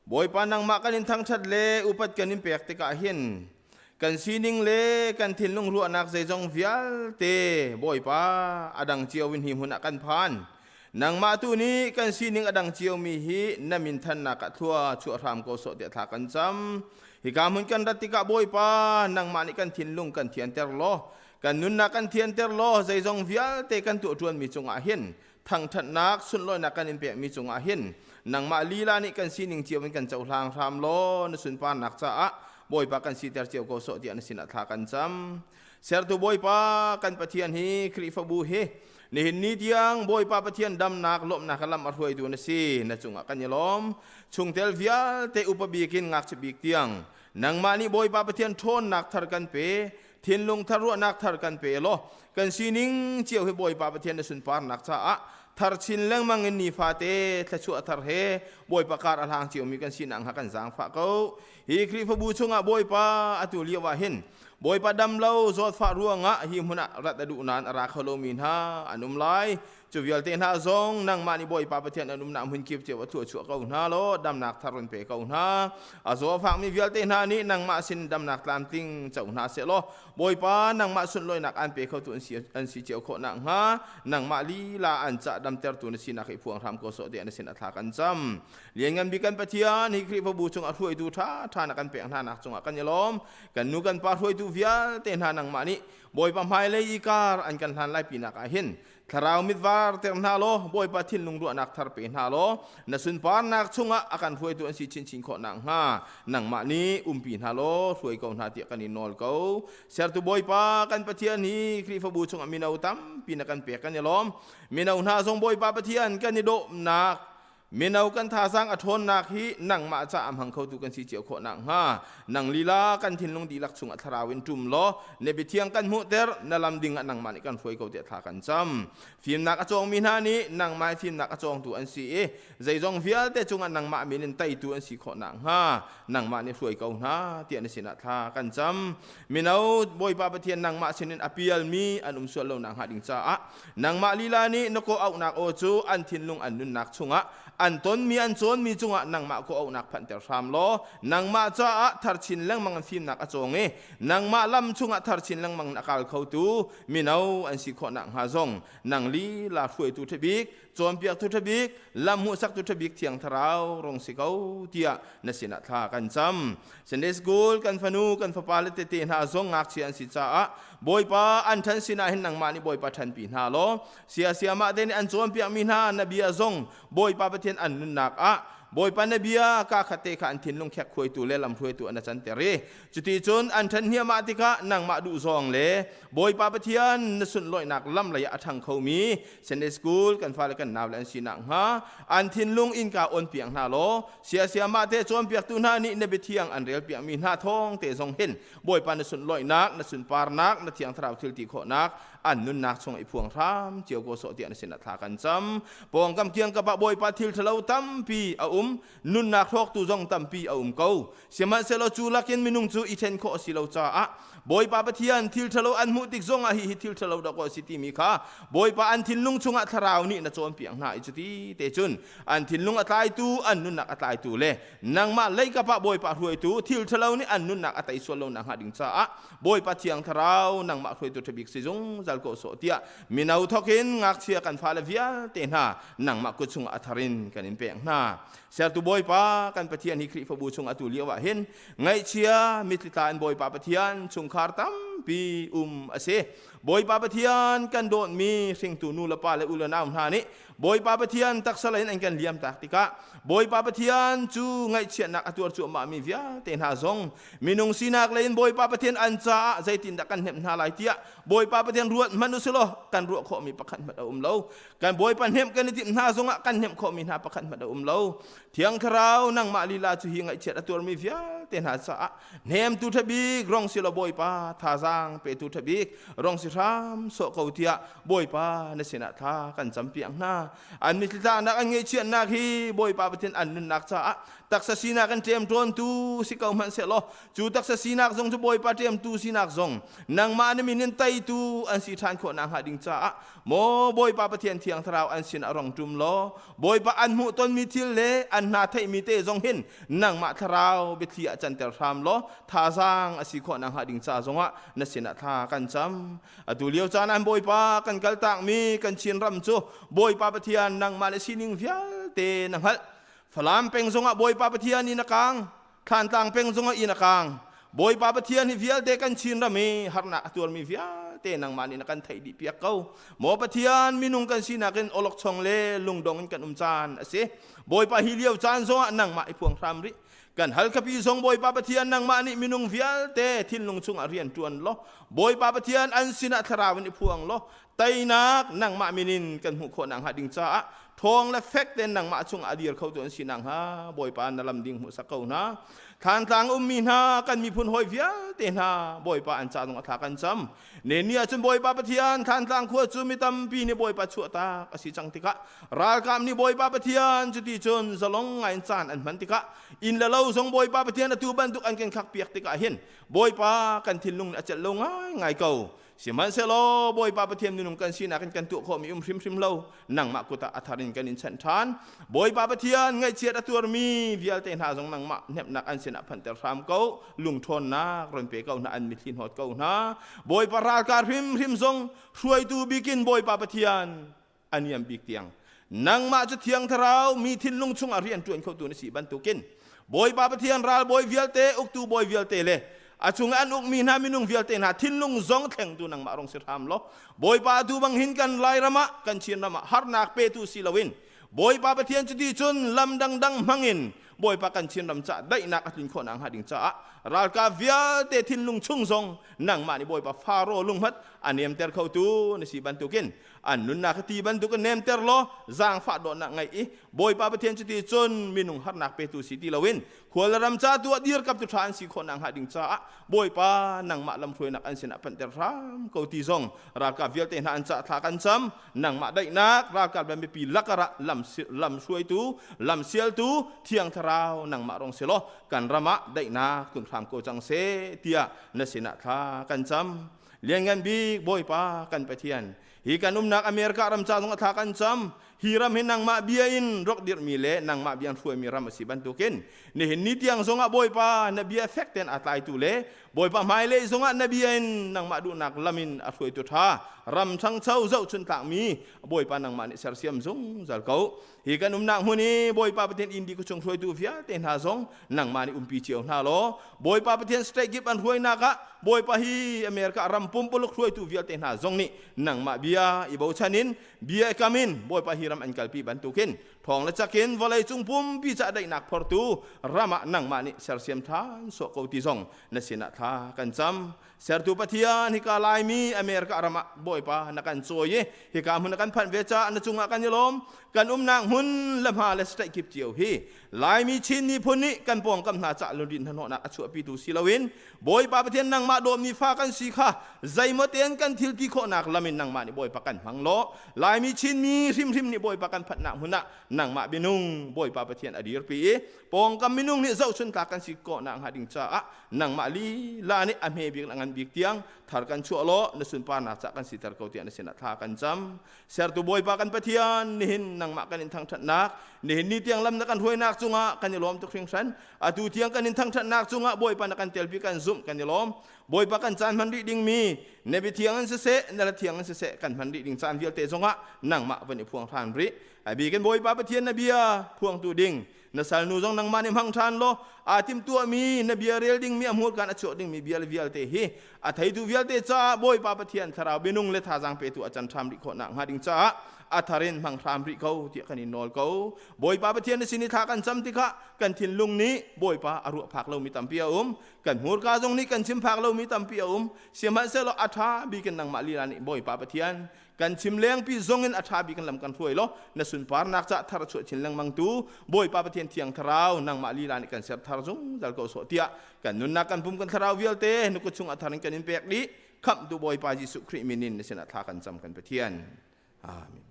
S5: Bawipa nangmah kan in thangṭhat le upat kan in pek tikah hin kan sining le kan thinlung ruahnak zeizong vialte Bawipa a dang cio in hi hmun ah kan phan. Nangmah tu nih kan sining a dang ciomi hi na min thannak ah thlua chuah hram ko sawh tiah thla kan cam. Hika hmun kan rat tikah Bawipa nangmah nih kan thinlung kan thianter law kan nunnak kan thianter law zeizong vialte kan tuah ṭuanmi cungah hin thangṭhatnak sunlawinak kan in pekmi cungah hin nangmah lila nih kan sining cio in kan cohlang hram law na sunparnak caah Bawipa kan siter cio ko sawh tiah na sinah thla kan cam. Sertu Bawipa kan Pathian hi Khrihfabu hi nihin ni tiang Bawipa Pathian damnak lawmhnak lam a hruaitu na si na cungah kan i lawm chungtel vialte upa bik in ngakchia bik tiang nangmah nih Bawipa Pathian ṭhawnnak thar kan pe thinlung thar ruahnak thar kan pe law kan sining cio hi Bawipa Pathian na sunparnak caah thar chin lengmang in nifate thluachuah thar he Bawipa kar a hlang ciomi kan sinak hnga kan zaangfah ko hi Khrihfabu chungah Bawipa atu lio ah hin Bawipa dam lo zawtfah ruangah hi hmun ah rat a duh nain a ra kho lomi hna an um lai. Cu vialte hna zong nangmah nih Bawipa Pathian an umnak hmun kip cio a thluachuah ko hna law damnak thar run pe ko hna. A zaw a fakmi vialte hna nih nangmah sin damnak tlamtling co hna seh law Bawipa nangmah sunlawinak an pe khotu an si cio khawh nakhnga nangmah lila an cah damtertu na sinak hi phuang hram ko sawh tiah na sin a thla kan cam. Lianngan bik kan Pathian hi Khrihfabu chung a hruaitu ṭha ṭha na kan pek hna nak cungah kan i lawm. Kan nu kan pa hruaitu vialte hna nangmah nih Bawipa hmailei i kar an kan hlan lai pinak ah hin thlarau mitvar ter hna law Bawipa thinlung ruahnak thar pe hna law na sunparnak chungah a kan hruaitu an si chinchin khawh nakhnga nangmah nih umpi hna law hruai ko hna tiah kan in nawl ko. Sertu Bawipa kan Pathian hi Khrihfabu chungah mino tampi na kan pek kan i lawm. Mino hna zong Bawipa Pathian kan i dawhnak Mino kan thazaang a ṭhawnnak hi nangmah caah hmang khotu kan si cio khawh nakhnga nang lila kan thinlung dihlak chungah thlarau in ṭum law na biathiang kan hmuhter na lam ding ah nangmah nih kan hruai ko tiah thla kan cam. Fimnak a cawngmi hna nih nangmah fimnak a cawngtu an si i zeizong vialte cungah nangmah min in teitu an si khawh nakhnga nangmah nih hruai ko hna tiah na sinah thla kan cam. Mino Bawipa Pathian nangmah sinin a pialmi an um sual lo nakhnga ding caah Nangmah lila nih na kawh-auhnak aw cu an thinlung an nunnak chungah an tonmi an cawnmi cungah nangmah kawh-auhnak phanhter hram law nangmah caah thar chin lengmang in fimnak a cawng i nangmah lam chungah thar chin lengmang in a kal khotu mino an si khawh nakhnga zong nang lila hruaitu ṭhabik cawnpiaktu ṭhabik lam hmuhsaktu ṭhabik thiang thlarau rung si ko tiah na sinah thla kan cam. Sunday school kan fanu kan fapa le tete hna zong ngakchia an si caah Bawipa an ṭhan sinah hin nangmah nih Bawipa ṭhanpi hna law sia siamah te nih an cawnpiakmi hna na bia zong Bawipa Pathian an nunnak ah.
S12: Bawipa na bia ka khat te kha an thinlung khek khuaitu le lamhruaitu an can ter i cuti cun an ṭhen hniahmah tikah nangmah duh zawng le Bawipa Pathian na sunlawihnak lam lei ah a ṭhang khomi Sunday school kan fale kan nau le an si nakhnga an thinlung innka on piak hna law siasia mah te cawnpiaktu hna nih na biathiang an rel piakmi hna thawng te zong hin Bawipa na sunlawihnak na sunparnak na thiang thlarau thil ti khawhnak an nunnak chung i phuang hram cio ko sawh tiah na sinah thla kan cam. Pawngkam kiangkap ah Bawipa thil ṭhalo tampi a um, nunnak hrawktu zong tampi a um ko. Sihmanhsehlaw cu lakin minung cu i ṭhen khawh a si lo caah Bawipa Pathian thil ṭhalo an hmuh tik zongah hihi thil ṭhalo dawkaw a si timi kha Bawipa an thinlung chungah thlarau nih na cawnpiak hna i cuti te cun an thinlung a tlaitu, an nunnak a tlaitu le nangmah leikap ah Bawipa hruaitu thil ṭhalo nih an nunnak a tei sual lo nakhnga ding caah Bawipa Thiang Thlarau nangmah hruaitu ṭhabik si zungzal ko sawh tiah mino thokin ngakchia kan fale vialte hna nangmah kut chungah a thar in kan in pek hna. Sertu Bawipa kan Pathian hi Khrihfabu chung atu lio ah hin ngaihchia mitthli tla in Bawipa Pathian chungkhar tampi um a si. Bawipa Pathian kan dawtmi hringtu nu le pa le u le nau hna nih Bawipa Pathian taksa lei in an kan liam tak tikah Bawipa Pathian cu ngaihchiatnak a tuar cuahmahmi vialte hna zong minung sinak lei in Bawipa Pathian an caah zeitindah kan hnemh hna lai tiah Bawipa Pathian ruat hmanh usilaw kan ruah khawhmi pakhat hmanh a um lo. Kan Bawipa hnemh kan i timh hna zongah kan hnemh khawhmi hna pakhat hmanh a um lo. Thiang Thlarau nangmah lila cu hi ngaihchiat a tuarmi vialte hna caah hnemtu ṭhabik rong si law Bawipa thazaang petu ṭhabik rong si hram sawh ko tiah Bawipa na sinah thla kan campiak hna. An mitthli tlaknak an ngaihchiatnak hi Bawipa Pathian an nunnak caah taksa sinak in ṭemṭawntu si ko hmanh sehlaw cu taksa sinak zong cu Bawipa ṭemtu sinak zong nangmah na min in teitu an si ṭhan khawh nakhnga ding caah maw Bawipa Pathian Thiang Thlarau an sin ah rong ṭum law Bawipa an hmuh tonmi thil le an hna theihmi te zong hin nangmah thlarau biathli ah canter hram law thazaang a si khawh nakhnga ding ca zongah na sinah thla kan cam. Atu lio caan ah Bawipa kan kaltakmi kan Chin ram cu Bawipa Pathian nangmah le sining vialte na hngalh. Falam peng zongah Bawipa Pathian inn a kang, Thlantlang peng zongah inn a kang. Bawipa Pathian hi vialte kan Chin ram i harnak a tuarmi vialte nangmah nih na kan theih dih piak ko. Maw Pathian, minung kan sinak in awlokchong le lungdong in kan um caan a si. Bawipa hi lio caan zongah nangmah i phuang hram rih. Kan halkhapi zong Bawipa Pathian nangmah nih minung vialte thinlung chungah rian ṭuan law Bawipa Pathian an sinah thlarau in i phuang law teinak nangmah min in kan hmuh khawh nakhnga ding caah ṭhawng le fek tein nangmah chungah a dir khotu an si nakhnga Bawipa na lam ding hmuhsak ko hna. Thlantlang ummi hna kan miphun hawi vialte hna Bawipa an ca zong a thla kan cam. Ne ni ahcun Bawipa Pathian Thlantlang khua cu mi tampi nih Bawipa chuahtak a si cang tikah ralkap nih Bawipa Pathian cuti cun zalong ngai in caan an hman tikah inn le lo zong Bawipa Pathian atu bantuk an kan khak piak tikah hin Bawipa kan thinlung nih a celh lo ngaingai ko. Sihmanhsehlaw Bawipa Pathian minung kan sinak in kan tuah khawhmi um hrimhrim lo, nangmah kut ah a thar in kan in chanh ṭhan. Bawipa Pathian ngaihchiat a tuarmi vialte hna zong nangmah hnemhnak an sinah phanhter hram ko, lungṭhawnnak ron pe ko hna, an mitthli hnawt ko hna. Bawipa ralkap hrimhrim zong hruaitu bikin Bawipa Pathian a niam bik tiang nangmah cu Thiang Thlarau mi thinlung chungah rian ṭuan khotu na si bantukin Bawipa Pathian ralbawi vialte, uktu bawi vialte le a chung an ukmi hna minung vialte hna thinlung zong thlengtu nangmah rong si hram law Bawipa atu bang hin kan Lairam ah kan Chin ram ah harnak petu si loin Bawipa Pathian cuti cun lam dangdang hmangin Bawipa kan Chin ram caah daihnak a tlun khawh nakhnga ding caah ralkap vialte thinlung chung zong nangmah nih Bawipa Faro lungmat a nemter khotu na si bantukin an nunnak hi ti bantuk in nemter law zaangfah dawtnak ngeih i Bawipa Pathian cuti cun minung harnak petu si ti loin khual le ram ca tu ah dirkamtu ṭha an si khawh nakhnga ding caah Bawipa nangmah lamhruainak an sinah panhter hram ko ti zong ralkap vialte hna an cah thla kan cam. Nangmah daihnak ralkap le mipi lakar ah lam lam hruaitu lam sialtu Thiang Thlarau nangmah rong si law kan ram ah daihnak tlun hram ko cang seh tiah na sinah thla kan cam. Lianngan bik Bawipa kan Pathian, hi kan umnak America ram ca zong a thla kan cam. Hi ram hi nangmah bia in rak dirhmi le nangmah bia in hruaimi ram a si bantukin nihin ni tiang zongah Bawipa na bia fek tein aa tlaitu le Bawipa hmailei zongah na bia in nangmah duhnak lam in a hruaitu ṭha ram ṭhangcho zohchun tlakmi Bawipa nangmah nih sersiam zungzal ko. Hi kan umnak hmun i Bawipa Pathian inn dih chung hruaitu vialte hna zong nangmah nih umpi cio hna law Bawipa Pathian state kip an hruainak ah Bawipa hi America ram pumpuluk hruaitu vialte hna zong nih nangmah bia i bochan in bia i kam in Bawipa hi ram an kalpi bantukin thawng le chakin vawlei cung pumpi ca daihnak phortu ram ah nangmah nih sersiam ṭhan sawh ko ti zong na sinah thla kan cam. Sertu Pathian, hika Laimi America ram ah Bawipa na kan cawi i hika hmun na kan phanh ve caah na cungah kan i lawm. Kan umnak hmun le hma le state kip cio hi Laimi Chin miphun nih kan pawngkam hna cah lunrin hnahnawhnak a chuahpitu si loin Bawipa Pathian nangmah dawmmi fa kan si kha zeimaw tein kan thil ti khawhnak lam in nangmah nih Bawipa kan hmang law Laimi Chinmi hrimhrim nih Bawipa kan phanhnak hmun ah nangmah minung Bawipa Pathian a dirpi i pawngkam minung nih zohchun tlak kan si khawhnak hnga ding caah nangmah lila nih a hme bik le a ngan bik tiang thar kan chuah law na sunparnak cah kan siter ko tiah na sinah thla kan cam. Sertu Bawipa kan Pathian, nihin nangmah kan in thangṭhatnak, nihin ni tiang lam na kan hruainak cungah kan i lawm tuk hringhran. Atu tiang kan in thangṭhatnak cungah Bawipa na kan telpi kan zumh kan i lawm. Bawipa kan caan hman rih dingmi na biathiang in siseh, na lathiang in siseh kan hman rih ding caan vialte zongah nangmah van i phuang hran rih. A bikin Bawipa Pathian na bia phuangtu ding na salnu zong nangmah nih hmang ṭhan law aa timtuahmi na bia rel dingmi a hmurkaan a chuah dingmi bia le vialte hi a theitu vialte caah Bawipa Pathian thlarau minung le thazaang petu a can ṭham rih khawh nakhnga ding caah a thar in hmang hram rih ko tiah kan in nawl ko. Bawipa Pathian na sin i thla kan cam tikah kan thinlung nih Bawipa a ruah phak lomi tampi a um, kan hmurka zong nih kan chim phak lomi tampi a um. Sihmanhsehlaw a ṭha bik in nangmah lila nih Bawipa Pathian kan chim lengpi zong in a ṭha bik in lam kan hruai law na sunparnak ca thar a chuah chin lengmang tu Bawipa Pathian Thiang Thlarau nangmah lila nih kan ser thar zungzal ko sawh tiah kan nunnak kan pum kan thlarau vialte na kut chung a thar in kan in pek dih. Khamhtu Bawipa Jesuh Khrih min in na sinah thla kan cam kan Pathian. Amen.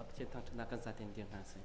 S5: Pathian thangṭhatnak kan zaten dir hna sih.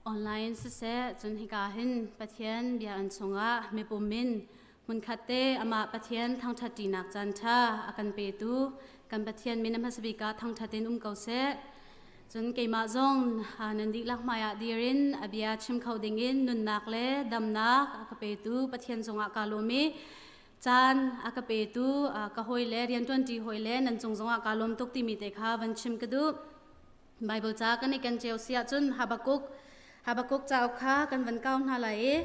S11: Online siseh cun hika hin Pathian bia an chungah mipum in hmunkhat te amah Pathian thangṭhat ṭinak caan ṭha a kan petu kan Pathian min a hmasa bik ah thangṭhat in um ko seh. Cun keimah zong nan dihlak hmaiah dir in a bia chim kho dingin nunnak le damnak a ka petu Pathian cungah kaa lawm i caan a ka petu ka hawi le rianṭuanṭi hawi le nan cung zongah kaa lawm tuk timi te kha van chim ka duh. Bible ca kan i ken cio si ahcun Habakkuk Habakkuk cauk kha kan van kau hna lai i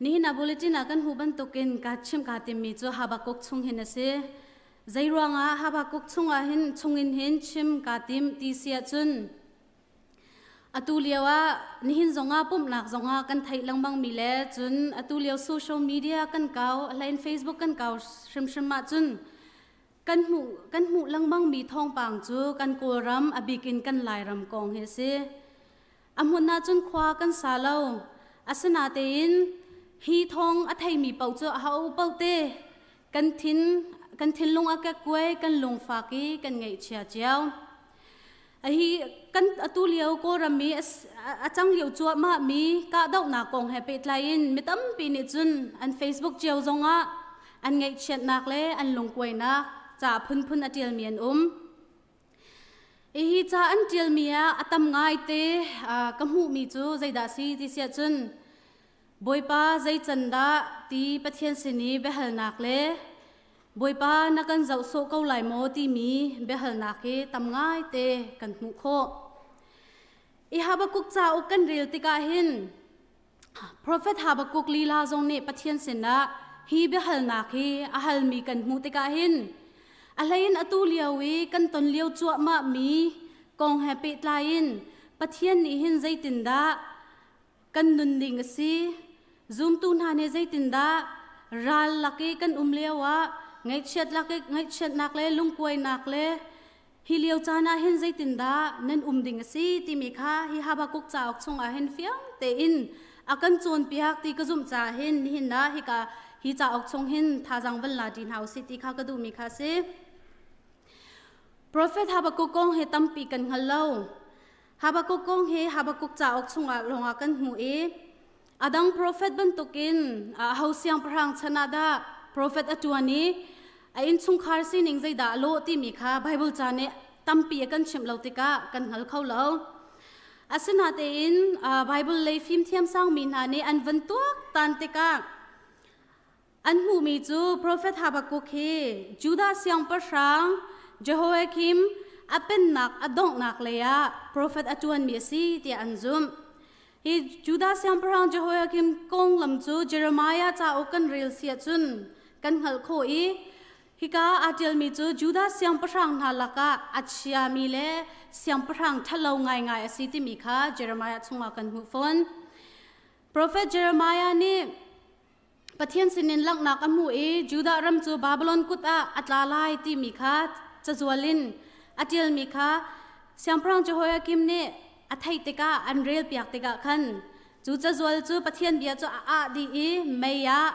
S11: nihin ah bulletin ah kan hmuh bantukin ka chim kaa timmi cu Habakkuk chung hin a si. Zei ruangah Habakkuk chungah hin chungin hin chim kaa tim ti si ahcun atu lio ah nihin zongah pumhnak zongah kan theih lengmang mi le cun atu lio social media kan kau a hlein Facebook kan kau hrimhrim ahcun Kan hmuh, kan hmuh lengmangmi thawngpang cu kan Kawlram, a bik in kan Lairam kong hi a si. A hmun ahcun khua kan sa lo. Asinatein hi thawng a theimi paoh cu a ho paoh te kan thin kan thinlung a kekkuai, kan lungfak i kan ngaihchia cio. Hi kan atu lio Kawlram i a cang lio cuahmah mi kahdohnak kong he pehtlai in mi tampi nih cun an Facebook cio zongah an ngaihchiatnak le an lungkuainak ca phunphun a ṭialmi an um. Hi ca an ṭialmi ah a tam ngaite ka hmuhmi cu zeidah si ti siah cun Bawipa zei can dah ti Pathian sin i biahalnak le Bawipa na kan zoh sawh ko lai maw timi biahalnak hi tam ngaite kan hmuh khawh. I Habakkuk cauk kan rel tikah hin Prophet Habakkuk lila zong nih Pathian sinah hi biahalnak hi a halmi kan hmuh tikah hin a hleiin atu lio i kan ton lio cuahmah mi kong he pehtlai in Pathian nih hin zeitindah kan nunning a si. Zumtu hna nih zeitindah ral lak i kan um lio ah ngaihchiat lak i ngaihchiatnak le lungkuainak le hi lio caan ah hin zeitindah nan um ding a si timi kha hi Habakkuk cauk chungah hin fiang tein a kan cawnpiak ti ka zumh caah hin nihin ah hika hi cauk chung hin thazaang van la ṭi hna usih ti kha ka duhmi kha a si. Prophet Habakkuk kong hi tampi kan hngal lo. Habakkuk kong hi Habakkuk cauk chungah lawngah kan hmuh i a dang profet bantukin aho siangpahrang chan ah dah profet a ṭuan i a innchungkhar sining zeidah a lawh timi kha Baibal ca nih tampi a kan chimh lo tikah kan hngal kho lo. Asinatein Baibal lei fimthiam sangmi hna nih an van tuak tan tikah An hmuhmi cu profet Habakkuk hi Judah siangpahrang Jehoiakim a pennak a donghnak lei ah profet a ṭuanmi a si tiah an zumh. Hi Judah siangpahrang Jehoiakim konglam cu Jeremiah cauk kan rel si ahcun kan hngalh khawh i hika aa ṭialmi cu Judah siangpahrang hna lakah a chiami le siangpahrang ṭhalo ngaingai a si timi kha Jeremiah chungah kan hmuh fawn. Profet Jeremiah nih Pathian sinin langhnak a hmuh i Judah ram cu Babylon kut ah a tla lai timi kha cazual in a ṭialmi kha Siangpahrang Jehoiakim nih a theih tikah an relpiak tikah khan cu cazual cu Pathian bia cu a ah dih i mei ah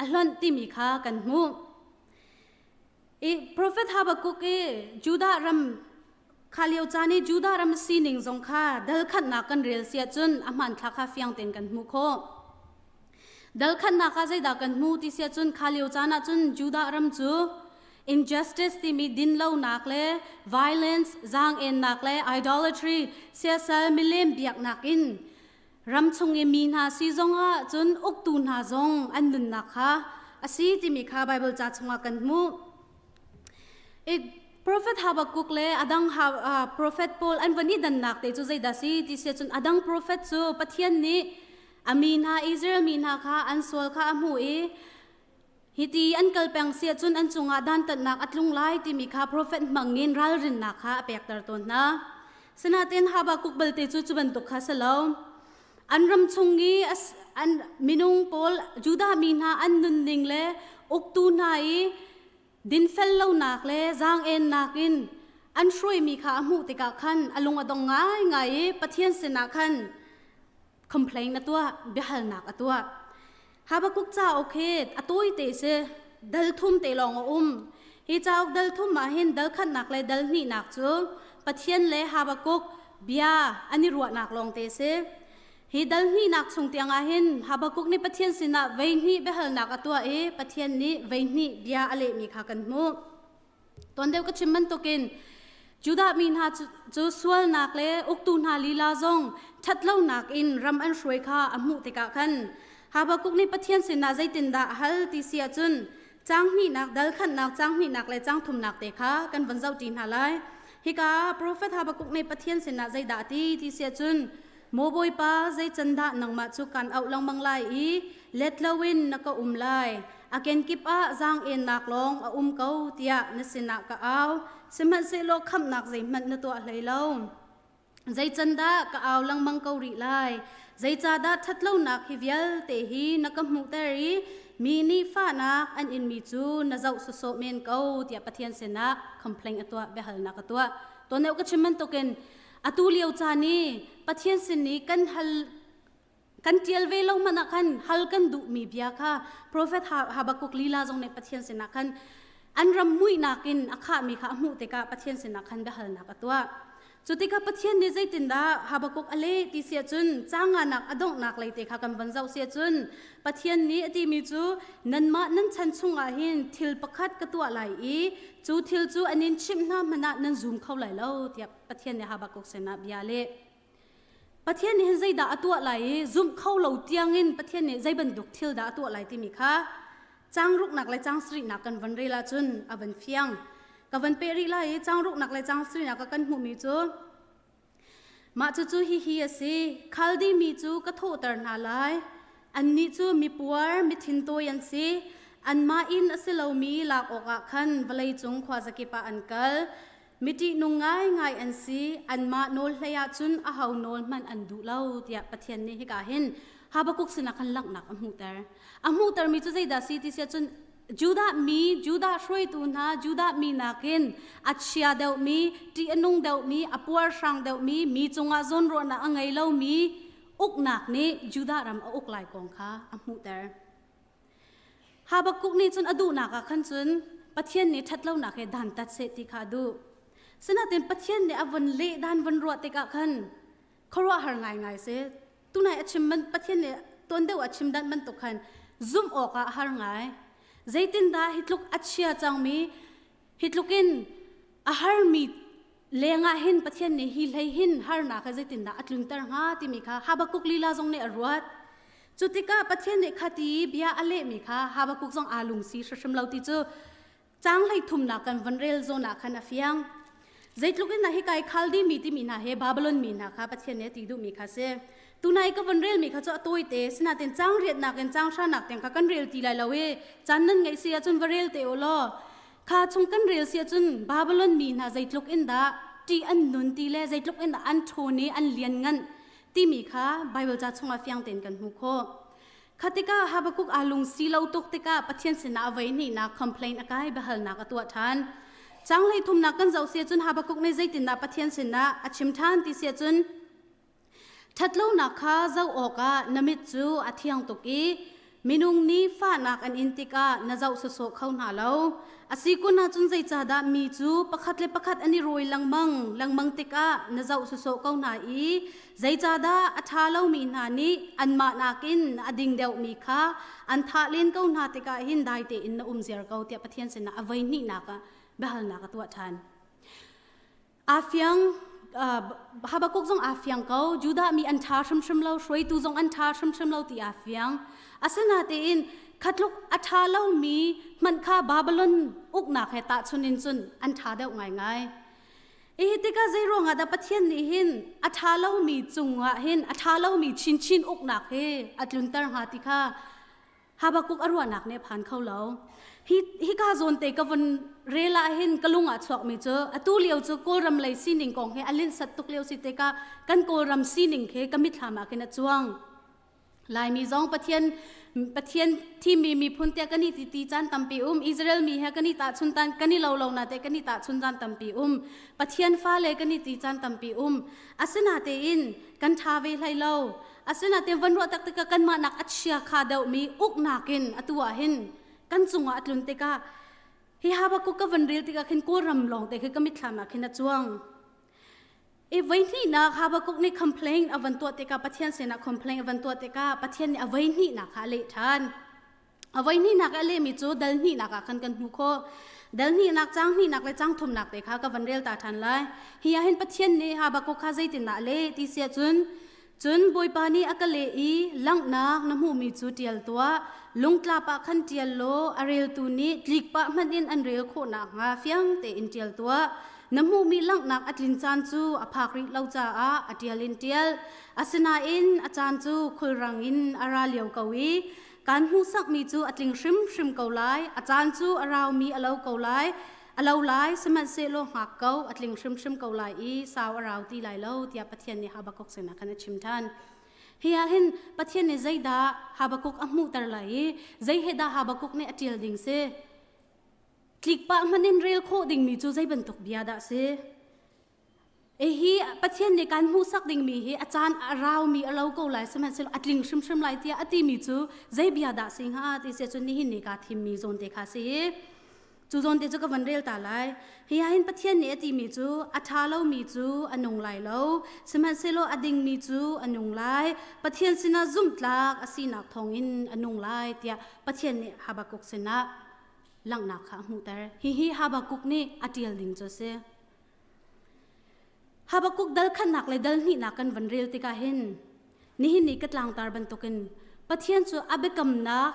S11: a hlonh timi kha kan hmuh. I profet Habakkuk i Judah ram kha lio caan i Judah ram sining zong kha dal khatnak kan rel si ahcun a hmanthlak kha fiang tein kan hmuh khawh. Dal khatnak ah zeidah kan hmu ti si ahcun kha lio caan ahcun Judah ram cu injustice timi dinlonak le violence zaang-ennak le idolatry siasal milem biaknak in ram chung i mi hna si zongah cun uktu hna zong an nunnak kha a si timi kha Bible ca chungah kan hmuh. I Prophet Habakkuk le adang prophet pawl an van i dannak te cu zeidah si ti si ahcun adang prophet cu Pathian nih a mi hna Israel mi hna kha an sual kha a hmuh i hiti an kal peng si ahcun an cungah dantatnak a tlung lai timi kha prophet hmangin ralrinnak kha a pekter tawn hna. Sinain Habakkuk balte cu cu bantuk kha si lo. An ram chung i an minung pawl Judah mi hna an nunning le uktu hna i dinfel lonak le zaang-ennak in an hruaimi kha a hmuh tikah khan a lung a dong ngaingai i Pathian sinah khan complain a tuah biahalnak a tuah Habakkuk cauk hi a tawite si dal thum te lawng a um hi cauk dal thum ah hin dal khatnak le dal hnihnak cu Pathian le Habakkuk Bia an i ruahnak lawngte si. Hi dal hnihnak chung tiang ah hin Habakkuk nih Pathian sinah veihnih biahalnak a tuah i Pathian nih veihnih bia a lehmi kha kan hmuh. Tuan deuh ka chim bantukin Judah mi hna cu sualnak le uktu hna lila zong ṭhatlonak in ram an hruai kha a hmuh tikah khan Habakkuk nih Pathian sinah zeitindah a hal ti si ahcun caang hnihnak dal khatnak caang hnihnak le caang thumnak te kha kan von zohṭi hna lai. Hika profet Habakkuk nih Pathian sinah zeidah a ti ti si ahcun Maw Bawipa, zei can dah nangmah cu kan auh lengmang lai i let loin na ka um lai. A kenkip ah zaang-ennak lawng a um ko tiah na sinah ka au. Sihmanhsehlaw khamhnak zeihmanh na tuah hlei lo. Zei can dah ka au lengmang ko rih lai? Zeicahdah ṭhatlonak hi vialte hi na ka hmuhter i mi nih fahnak an inmi cu na zoh sawsawh men ko tiah Pathian sinah complaint a tuah, biahalnak a tuah. Tuan deuh ka chim bantukin atu lio caan i Pathian sin i kan hal kan tial ve lo hmanh ah khan hal kan duhmi bia kha profet Habakkuk lila zong nih Pathian sinah khan an ram muihnak in a khahmi kha a hmuh tikah Pathian sinah khan biahalnak a tuah. Cu tikah Pathian nih zeitindah Habakkuk a leh ti si ahcun caanganak a donghnak lei te kha kan von zoh si ahcun Pathian nih a timi cu nanmah nan chan chungah hin thil pakhat ka tuah lai i cu thil cu an in chimh hna hmanh ah nan zum kho lai lo tiah Pathian nih Habakkuk sinah bia a leh. Pathian nih hin zeidah a tuah lai i zumh kho lo tiangin Pathian nih zei bantuk thil dah a tuah lai timi kha caang ruknak le caang sarihnak kan von rel ahcun a van fiang. Ka van peh rih lai i caang ruknak le caang sarihnak ah kan hmuhmi cu mah cucu hihi a si Khaldi mi cu ka thawhter hna lai annih cu mipuar mithintawi an si anmah inn a si lomi lak awkah khan vawleicung khuazakip ah an kal Mi ṭihnung ngaingai an si, anmah nawl hlei ahcun aho nawl hmanh an duh lo tiah Pathian nih hika hin Habakkuk sinah khan langhnak a hmuhter. A hmuhtermi cu zeidah si ti si ahcun Judah mi, Judah hruaitu hna, Judah mi nakin a chia deuhmi, ṭih a nung deuhmi, a puarhrang deuhmi, mi cungah zawnruahnak a ngei lomi uknak nih Judah ram a uk lai kong kha a hmuhter. Habakkuk nih cun a duhnak ah khan cun Pathian nih ṭhatlonak he dantat seh ti kha a duh. Sinain Pathian nih a von leh dan von ruah tikah khan khuaruahhar ngaingai si. Tunai a chim man Pathian nih tuan deuh a chim dan bantuk khan zumh awkah a har ngai. Zeitindah hi tluk a chia cangmi hi tluk in a harmi lengah hin Pathian nih hi hlei hin harnak kha zeitindah a tlunter hnga timi kha Habakkuk lila zong nih a ruat. Cu tikah Pathian nih khati bia a lehmi kha Habakkuk zong aa lungsi hrimhrim lo ti cu caang hlei thumnak kan von rel zawn ah khan a fiang. Zeitluk in hi kai Khaldi mi timi hna he Babylon mi hna kha Pathian nih a ti duhmi kha si. Tunai ka von relmi kha cu a tawite sinain caang riatnak in caang hranak tiang kha kan rel ti lai lo i caan nan ngeih si ahcun va rel te u law kha chung kan rel si ahcun Babylon mi hna zeitluk in dah ṭih an nun ti le zeitluk in dah an ṭhawn i an lianngan timi kha Bible ca chungah fiang tein kan hmuh khawh. Kha tikah Habakkuk aa lungsi lo tuk tikah Pathian sinah a voi hnihnak complain a kai biahalnak a tuah ṭhan. Caang hleithumnak kan zoh si ahcun Habakkuk nih zeitindah Pathian sinah a chim ṭhan ti si ahcun Ṭhatlonak kha zoh awkah na mit cu a thiang tuk i minung nih fahnak an in tikah na zoh sawsawh kho hna lo. A si kun ahcun zeicahdah mi cu pakhat le pakhat an i rawi lengmang lengmang tikah na zoh sawsawh ko hna i zeicahdah a ṭha lomi hna nih anmah nakin a ding deuhmi kha an thah len ko hna tikah hin dai tein na um ziar ko tiah Pathian sinah a voi hnihnak ah biahalnak a tuah ṭhan. Aa fiang Habakkuk zong aa fiang ko. Judah mi an ṭha hrimhrim lo, hruaitu zong an ṭha hrimhrim lo ti aa fiang. Asinain khatluk a ṭha lomi hmanh kha Babylon uknak he tahchun in cun an ṭha deuh ngaingai. Hi tikah zei ruangah dah Pathian nih hin a ṭha lomi cungah hin a ṭha lomi chinchin uknak hi a tlunter hnga ti kha Habakkuk a ruahnak nih a phan kho lo. Hi hika zawn te ka vun rel ah hin ka lung ah chuakmi cu atu lio cu Kawlram lei sining kong he a linhsat tuk lio si tikah kan Kawlram sining khi ka mitthlam ah khin a cuang. Laimi zong Pathian Pathian thimmi miphun tiah kan i ti ti caan tampi um Israel mi he kan i tahchun tan kan i lo lo na te kan i tahchun caan tampi um Pathian fale kan i ti caan tampi um asinatein kan ṭha ve hlei lo Asinain van ruah tak tikah kanmah nak a chia kha deuhmi uknak in atu ah hin kan cungah a tlun tikah hi Habakkuk ka van rel tikah khin Kawlram lawng te khi ka mitthlam ah khin a cuang. I voihnihnak Habakkuk nih complain a van tuah tikah Pathian sinah complain a van tuah tikah Pathian nih a voihnihnak kha a leh ṭhan. A voihnihnak a lehmi cu dal hnihnak ah khan kan hmuh khawh. Dal hnihnak, caang hnihnak le caang thumnak te kha ka van rel ta ṭhan lai. Hi ah hin Pathian nih Habakkuk kha zeitindah a leh ti si ahcun Cun Bawipa nih a ka leh i langhnak na hmuhmi cu ṭial tuah, lungtlap ah khan ṭial law a reltu nih tlik pah hmanh in an rel khawh nakhnga fiang tein ṭial tuah. Na hmuhmi langhnak a tlin caan cu a phak rih lo caah a ṭial in ṭial. Asinain a caan cu khulrang in a ra lio ko i kaan hmuhsakmi cu a tling hrimhrim ko lai. A caan cu a raumi a lo ko lai. A lo lai, sihmanhsehlaw hngak ko, a tling hrimhrim ko lai i sau a rau ti lai lo, tiah Pathian nih Habakkuk sinah khan a chim ṭhan. Hi ah hin Pathian nih zeidah Habakkuk a hmuhter lai i zei he dah Habakkuk nih a ṭial ding si? Tlik pah hmanh in rel khawh dingmi cu zei bantuk bia dah si? Hi Pathian nih kan hmuhsak dingmi hi a caan a raumi a lo ko lai sihmanhsehlaw a tling hrimhrim lai tiah a timi cu zei bia dah si hnga ti si cun nihin ni kaa thimmi zawn te kha si hi. Cu zawn te cu ka van rel ta lai. Hi ah hin Pathian nih a timi cu a ṭha lomi cu a nung lai lo, sihmanhsehlaw a dingmi cu a nung lai. Pathian sinah zumhtlak a sinak thawngin a nung lai tiah Pathian nih Habakkuk sinah langhnak kha a hmuhter. Hihi Habakkuk nih a ṭial ding cu a si. Habakkuk dal khatnak le dal hnihnak kan van rel tikah hin nihin ni ka tlangtar bantukin Pathian cu a biakamnak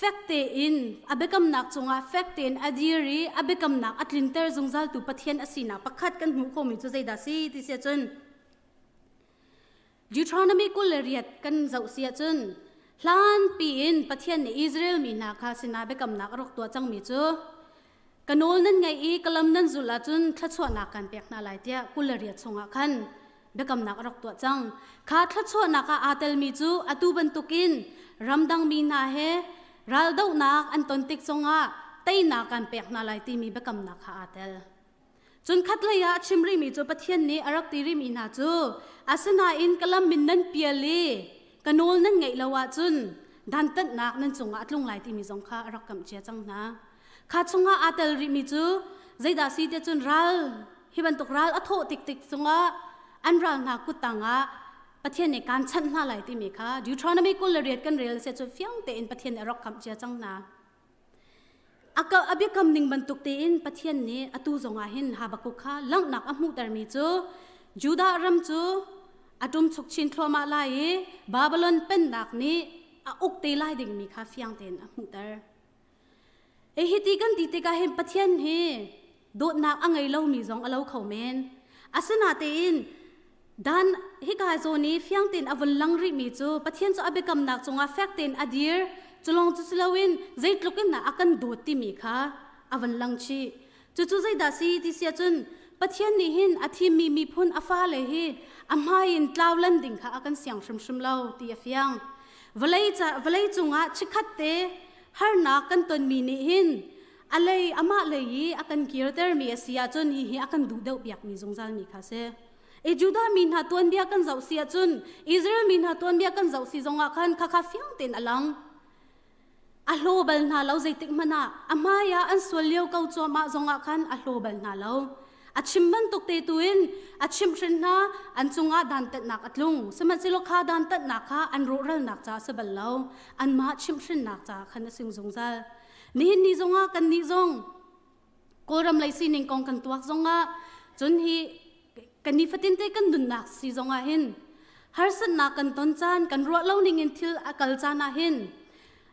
S11: fek tein a biakamnak cungah fek tein a dir i a biakamnak a tlinter zungzaltu Pathian a sinak pakhat kan hmuh khawhmi cu zeidah si ti si ahcun Deuteronomy 28 kan zoh si ahcun hlan piin Pathian nih Israel mi hna kha sinah biakamnak a rak tuah cangmi cu Ka nawl nan ngaih i ka lam nan zulh ahcun thluachuahnak kan pek hna lai tiah 28 chungah khan biakamnak a rak tuah cang. Kha thluachuahnak ah aa telmi cu atu bantukin ramdang mi hna he raldohnak an ton tik zongah teinak kan pek hna lai timi biakamnak kha aa tel. Cun khatlei ah a chim rihmi cu Pathian nih a rak ti rihmi hna cu asinain ka lam min nan pial i ka nawl nan ngaih lo ahcun dantatnak nan cungah a tlung lai timi zong kha a rak kamh cia cang hna. Kha chungah aa tel rihmi cu zeidah si tiah cun ral hi bantuk ral a thawh tik tik cungah an ral hna kut tangah Pathian nih kaan chanh hna lai timi kha Deuteronomy 28 kan rel si cu fiang tein Pathian nih a rak kamh cia cang hna. A biakam ning bantuk tein Pathian nih atu zongah hin Habakkuk kha langhnak a hmuhtermi cu Judah ram cu a ṭumchuk chin thluahmah lai i Babylon pennak nih a uk te lai dingmi kha fiang tein a hmuhter. E hiti kan ti tikah hin Pathian hi dawtnak a ngei lomi zong a lo kho men. Asinatein dan hika zawn i fiang tein a vun lang rihmi cu Pathian cu a biakamnak cungah fek tein a dir culong cu si loin zeitluk in a kan dawt timi kha a vun lang chih. Cucu zeidah si ti si ahcun Pathian nih hin a thimmi miphun a fale hi a hmai in tlau lan ding kha a kan siang hrimhrim lo ti a fiang. Vawlei, ca, vawlei cungah chikkhat te harnak kan tonmi nih hin a lei amah lei i a kan kirtermi a si ahcun hihi a kan duh deuh piakmi zungzalmi kha si. E Judah mi hna tuanbia kan zoh si ahcun Israel mi hna tuanbia kan zoh si zongah khan khakha fiang tein a lang. A hlaw bal hna lo zeitik hmanh ah a hmai ah an sual lio ko cuahmah zongah khan a hlaw bal hna lo. A chim bantuk te tu in a chimhhrin hna an cungah dantatnak a tlung. Sihmanhsehlaw kha dantatnak kha an rawhralnak caah si bal lo. Anmah chimhhrinnak caah khan a sing zungzal. Nihin ni zongah kannih zong Kawlram lei sining kong kan tuak zongah cun hi kan nifatin te kan nunnak si zongah hin harsatnak kan ton caan kan ruah lo ning in thil a kal caan ah hin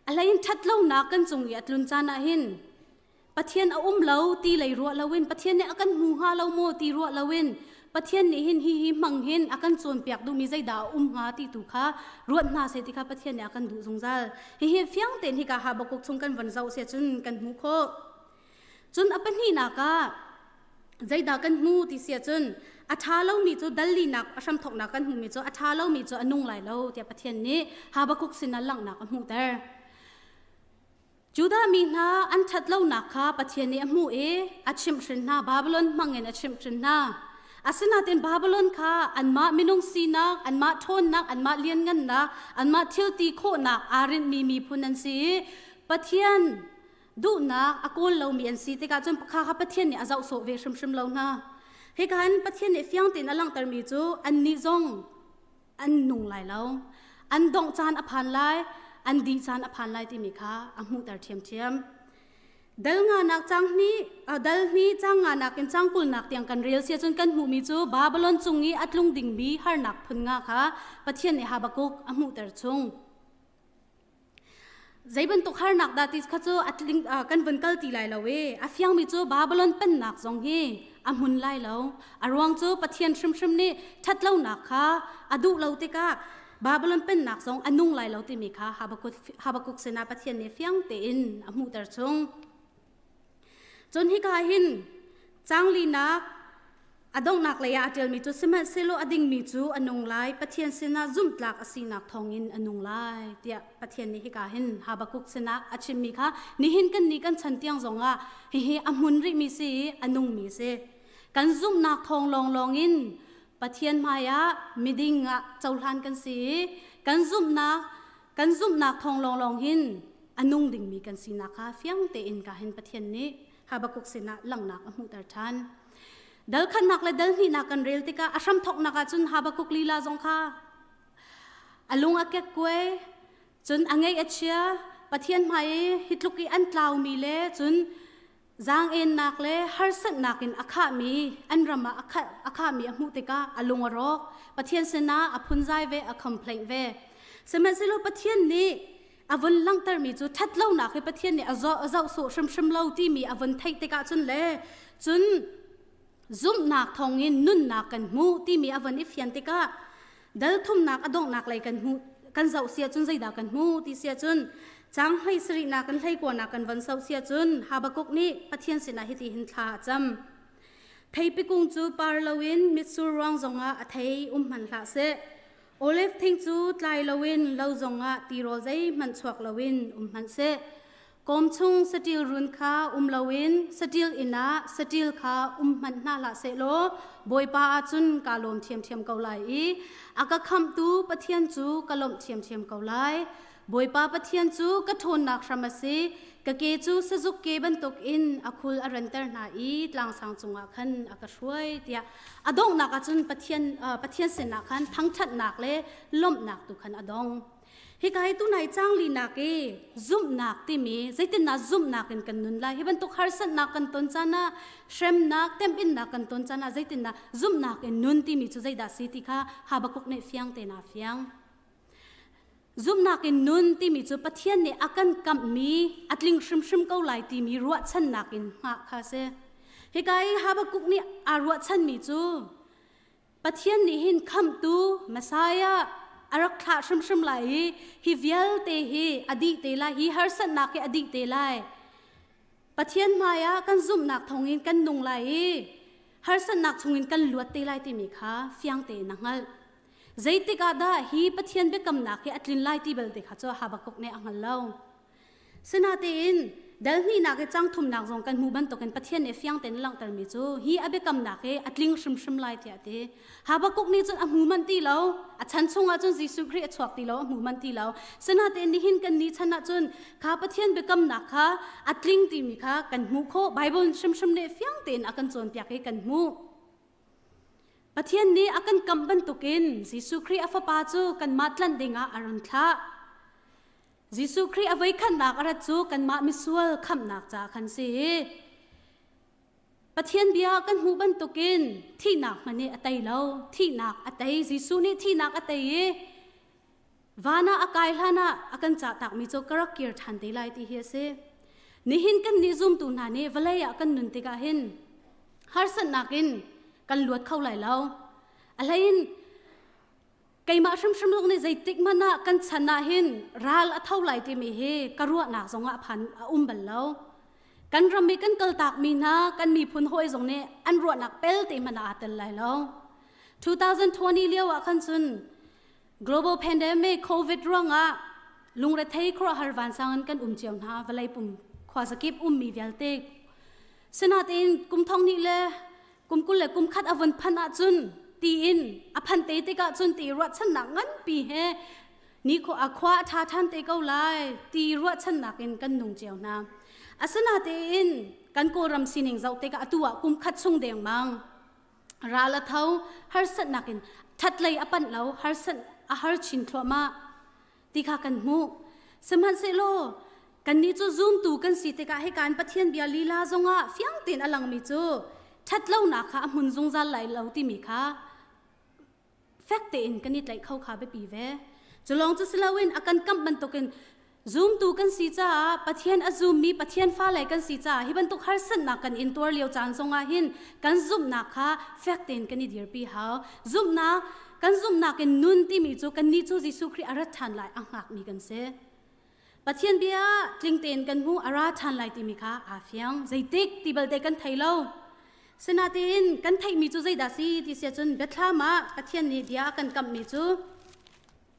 S11: a hlei in ṭhat lonak kan cung i a tlun caan ah hin Pathian a um lo ti lei ruah loin Pathian nih a kan hmu hnga lo maw ti ruah loin Pathian nih hin hi hi hmang hin a kan cawnpiak duhmi zeidah a um hnga ti tu kha ruat hna seh ti kha Pathian nih a kan duh zungzal. Hihi fiang tein hika Habakkuk chung kan von zoh seh cun kan hmuh khawh. Cun a pahnihnak ah zeidah kan hmu ti si ahcun a ṭha lomi cu dallinak a hramthawknak kan hmuhmi cu a ṭha lomi cu a nung lai lo tiah Pathian nih Habakkuk sinah langhnak a hmuhter. Judah mi hna an ṭhat lonak kha Pathian nih a hmuh i a chimhhrin hna, Babylon hmangin a chimhhrin hna. Asinain Babylon kha anmah minung sinak, anmah ṭhawnnak, anmah lianngannak, anmah thil ti khawhnak aa rinhmi miphun an si i Pathian duhnak a kawl lomi an si tikah cun kha kha Pathian nih a zoh sawh ve hrimhrim lo hna. Hika hin Pathian nih fiang tein a langhtermi cu annih zong an nung lai lo. An dongh caan a phan lai, an dih caan a phan lai timi kha a hmuhter ṭhiamṭhiam. Dal nganak cang hnih, dal hnih cang nganak in cang kulnak tiang kan rel sia cun kan hmuhmi cu Babylon cung i a tlung dingmi harnak phun nga kha Pathian nih Habakkuk a hmuhter chung. Zei bantuk harnak dah ti kha cu a tling, kan vun kal ti lai lo i a fiangmi cu Babylon pennak zong hi a hmun lai lo. A ruang cu Pathian hrimhrim nih ṭhatlonak kha a duh lo tikah Babylon pennak zong a nung lai lo timi kha Habakkuk, Habakkuk sinah Pathian nih fiang tein a hmuhter chung. Cun hika hin caanglinak a donghnak lei ah a ṭialmi cu sihmanhsehlaw a dingmi cu a nung lai, Pathian sinah zumhtlak a sinak thawngin a nung lai tiah Pathian nih hika hin Habakkuk sinah a chimmi kha nihin kan nih kan chan tiang zongah hihi a hmun rihmi si i a nungmi si. Kan zumhnak thawng lawnglawng in Pathian hmaiah miding ah cohlan kan si i kan zumhnak kan zumhnak thawng lawnglawng hin a nung dingmi kan sinak kha fiang tein ka hin Pathian nih Habakkuk sinah langhnak a hmuhter ṭhan. Dal khatnak le dal hnihnak kan rel tikah a hramthawknak ah cun Habakkuk lila zong kha a lung a kekkuai, cun a ngeih a chia, Pathian hmai i hi tluk i an tlaumi le cun zaang-ennak le harsatnak in a khahmi an ram ah a khahmi a hmuh tikah a lung a rawk. Pathian sinah a phunzai ve, a complaint ve. Sihmanhsehlaw Pathian nih a vun langhtermi cu ṭhatlonak hi Pathian nih a zoh sawh hrimhrim lo timi a vun theih tikah cun le cun zumhnak thawngin nunnak kan hmu timi a vun i fian tikah dal thumnak a donghnak lei kan hmu kan zoh sia cun zeidah kan hmu ti sia cun cang hlei sarihnak kan hlei kuanak kan von zoh sia cun Habakkuk nih Pathian sinah hiti hin thla a cam theipi kung cu par loin mitsur ruang zongah a thei um hman hlah seh Olive thing cu tlai loin lo zongah tirawl zeihmanh chuak loin um hmanh seh. Kawm chung saṭil run kha um loin saṭil inn ah saṭil kha um hmanh hna hlah sehlaw Bawipa ah cun kaa lawm ṭhiamṭhiam ko lai i a ka khamhtu Pathian cu ka lawmh ṭhiamṭhiam ko lai. Bawipa Pathian cu ka ṭhawnnak hram a si. Ka ke cu sazuk ke bantukin a khul a ranter hna i tlangsang cungah khan a ka hruai tiah a donghnak ah cun Pathian Pathian sinah khan thangṭhatnak le lawmhnak tu khan a dong. Hika hi tunai cang linak i zumhnak timi zeitindah zumhnak in kan nun lai hi bantuk harsatnak kan ton caan ah hremnak temhinnak kan ton caan ah zeitindah zumhnak in nun timi cu zeidah si ti kha Habakkuk nih fiang tein aa fiang. Zumhnak in nun timi cu Pathian nih a kan kamhmi a tling hrimhrim ko lai timi ruahchannak in hngah kha a si. Hika i Habakkuk nih aa ruahchanmi cu Pathian nih hin khamhtu Messiah a rak thlah hrimhrim lai i hi vialte hi a dih te lai, hi harsatnak hi a dih te lai. Pathian hmaiah kan zumhnak thawngin kan nung lai i harsatnak chungin kan luat te lai timi kha fiang tein a hngalh. Zeitik ah dah hi Pathian biakamnak hi a tlin lai ti belte kha cu Habakkuk nih a hngal lo. Sinatein dal hnihnak i cang thumnak zong kan hmuh bantukin Pathian nih fiang tein langhtermi cu hi a biakamnak hi a tling hrimhrim lai tiah a ti. Habakkuk nih cun a hmu manh ti lo. A chan chungah cun Jesuh Khrih a chuak ti lo, a hmu manh ti lo. Sinatein nihin kan ni chan ah cun kha Pathian biakamnak kha a tling timi kha kan hmuh khawh. Bible hrimhrim nih fiang tein a kan cawnpiak i kan hmuh. Pathian nih a kan kamh bantukin Jesuh Khrih a Fapa cu kanmah tlanh dingah a run thlah. Jesuh Khrih a voikhatnak a rat cu kanmah misual khamhnak ca khan si. Pathian bia kan hmuh bantukin thihnak hmanh nih a tei lo. Thihnak a tei. Jesuh nih thihnak a tei i van ah a kai hlan ah a kan cahtakmi cu ka rak kir ṭhan te lai ti hi a si. Nihin kan nih zumtu hna nih vawlei ah kan nun tikah hin harsatnak in kan luat kho lai lo. A hleiin keimah hrimhrim zong nih zeitik hmanh ah kan chan ah hin ral a tho lai timi hi ka ruahnak zongah a phan a um bal lo. Kan ram i kan kaltakmi hna kan miphun hawi zong nih an ruahnak pelte hmanh ah aa tel lai lo. 2020 lio ah khan cun Global pandemic COVID ruangah lungrethei khuaruahhar vansang in kan um cio hna vawlei pum khuazakip ummi vialte sinatein kum thong hnih le kum 20 le kum khat a vun phanh ahcun tiin a phan te tikah cun ti ruahchannak nganpi he ni khua a khua a ṭha ṭhan te ko lai ti ruahchannak in kan nung cio hna asinatein kan kawlram sining zoh tikah atu ah kum khat chung dengmang. Ral a tho, harsatnak in ṭhatlei a panh lo, harsat a har chin thluahmah ti kha kan hmuh. Sihmanhsehlaw kannih cu zumtu kan si tikah hika in Pathian bia lila zongah fiang tein a langmi cu ṭhatlonak kha a hmun zungzal lai lo timi kha fek tein kan i tlaih kho kha biapi ve. Cu lawng cu si loin a kan kamh bantukin zumtu kan si caah Pathian a zummi Pathian fale kan si caah hi bantuk harsatnak kan intuar lio caan zongah hin kan zumhnak kha fek tein kan i dirpi hau. Zumhnak kan zumhnak in nun timi cu kannih cu Jesuh Khrih a rat ṭhan lai a hngakmi kan si. Pathian bia tling tein kan hmu a ra ṭhan lai timi kha aa fiang. Zeitik ti balte kan thei lo. Sinain kan theihmi cu zeidah si ti si ahcun biathlam ah Pathian nih bia a kan kamhmi cu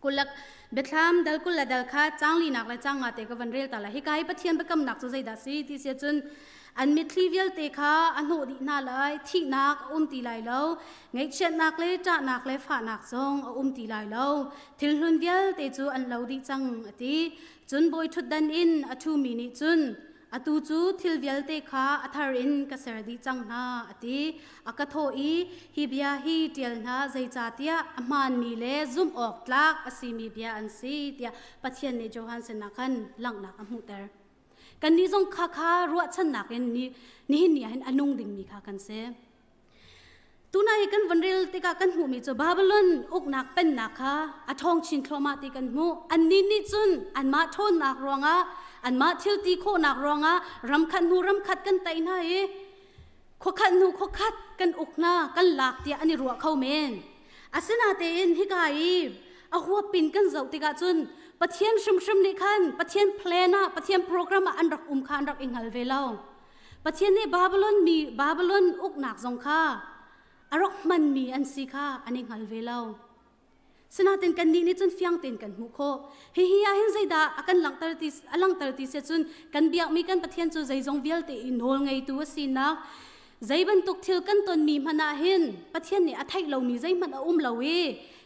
S11: kulak biathlam dal 20 le dal kha caang linak le caang nga te ka van rel ta lai. Hika hi Pathian biakamnak cu zeidah si ti si ahcun an mitthli vialte kha a hnawh dih hna lai, thihnak a um ti lai lo, ngaihchiatnak le ṭahnak le fahnak zong a um ti lai lo. Thil hlun vialte cu an lo dih cang a ti. Cun bawi ṭhutdan in a ṭhumi nih cun atu cu thil vialte kha a thar in ka ser dih cang hna a ti. A ka thawh i hi bia hi ṭial hna zeicahtiah a hmaanmi le zumh awk tlak a simi bia an si tiah Pathian nih Johan sinah khan langhnak a hmuhter. Kannih zong kha kha ruahchannak in ni, nihin ni ah hin a nung dingmi kha kan si. Tuna hi kan von rel tikah kan hmuhmi cu Babylon uknak pennak kha a ṭhawng chin thluahmah ti kan hmuh. Annih nih cun anmah ṭhawnnak ruangah, anmah thil ti khawhnak ruangah ramkhat hnu ramkhat kan tei hna i khuakhat hnu khuakhat kan uk hna, kan lak tiah an i ruah kho men. Asinatein hika i a huapin kan zoh tikah cun Pathian hrimhrim nih khan Pathian plan ah, Pathian program ah an rak um kha an rak i hngal ve lo. Pathian nih Babylon mi Babylon uknak zong kha a rak hmanmi an si kha an i hngal ve lo. Sinain kannih nih cun fiang tein kan hmuh khawh. Hihi ah hin zeidah a kan langhter ti a langhter ti si cun kan biakmi kan Pathian cu zeizong vialte i nawl ngeitu a sinak zei bantuk thil kan tonmi hmanh ah hin Pathian nih a theih lomi zeihmanh a um lo i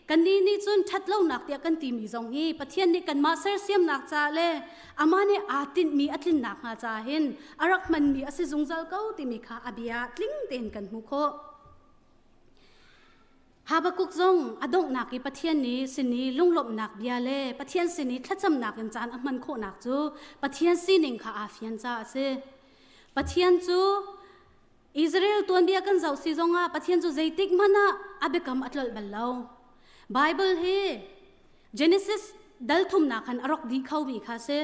S11: Kannih nih cun ṭhatlonak tiah kan timi zong hi Pathian nih kanmah sersiamnak caah le amah nih aa tinhmi a tlin nakhnga caah hin a rak hmanmi a si zungzal ko timi kha a bia tling tein kan hmuh khawh. Habakkuk zong a donghnak i Pathian nih sin i lunglawmhnak bia le Pathian sin i thlacamnak in caan a hman khawhnak cu Pathian sining kha aa fian caah a si. Pathian cu Israel tuanbia kan zoh si zongah Pathian cu zeitik hmanh ah a biakam a tlolh bal lo. Bible hi Genesis dal thumnak khan a rak dih khomi kha si.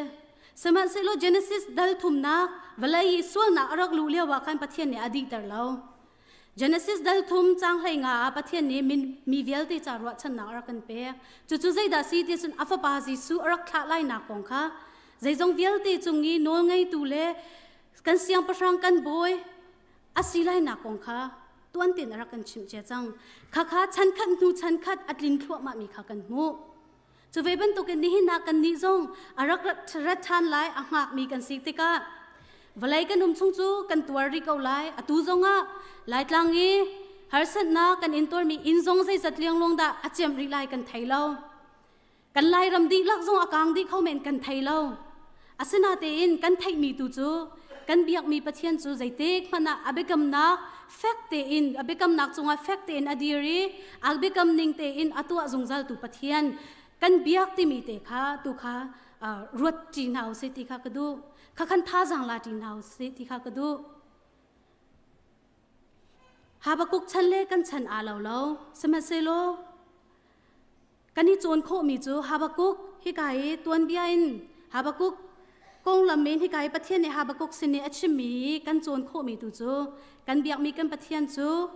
S11: Sihmanhsehlaw Genesis dal thumnak vawlei i sualnak a rak luh lio ah khan Pathian nih a dihter lo. Genesis dal thum caang 15 ah Pathian nih mi vialte ca ruahchannak a rak kan pek. Cucu zeidah si ti cun a fapa Jesuh a rak thlah lainak kong kha zeizong vialte cung i nawlngeitu le kan siangpahrang kan bawi a si lainak kong kha tuan tein a rak kan chimh cia cang. Khakha chankhat hnu chankhat a tlin thluahmah mi kha kan hmuh. Cu ve bantukin nihin ah kannih zong a rak rat ṭhan lai a hngakmi kan si tikah vawlei kan um chung cu kan tuar rih ko lai. Atu zongah Laitlang i harsatnak kan intuarmi inn zong zeizat liangluang dah a ciamh rih lai kan thei lo. Kan Lairam dihlak zong a kang dih kho men kan thei lo. Asinatein kan theihmi tu cu kan biakmi Pathian cu zeitik hmanh ah a biakamnak fek tein a biakamnak cungah fek tein a dir i a biakam ning tein a tuah zungzaltu Pathian kan biak timi te kha tu kha ruat ṭi hna usih ti kha ka duh. Kha khan thazaang la ṭi hna usih ti kha ka duh. Habakuk chan le kan chan aa lo lo. Sihmanhsehlaw Kan i cawn khawhmi cu Habakkuk hika i tuanbia in Habakkuk konglam in hika i Pathian nih Habakkuk sin i a chimmi kan cawn khawhmi tu cu kan biakmi kan Pathian cu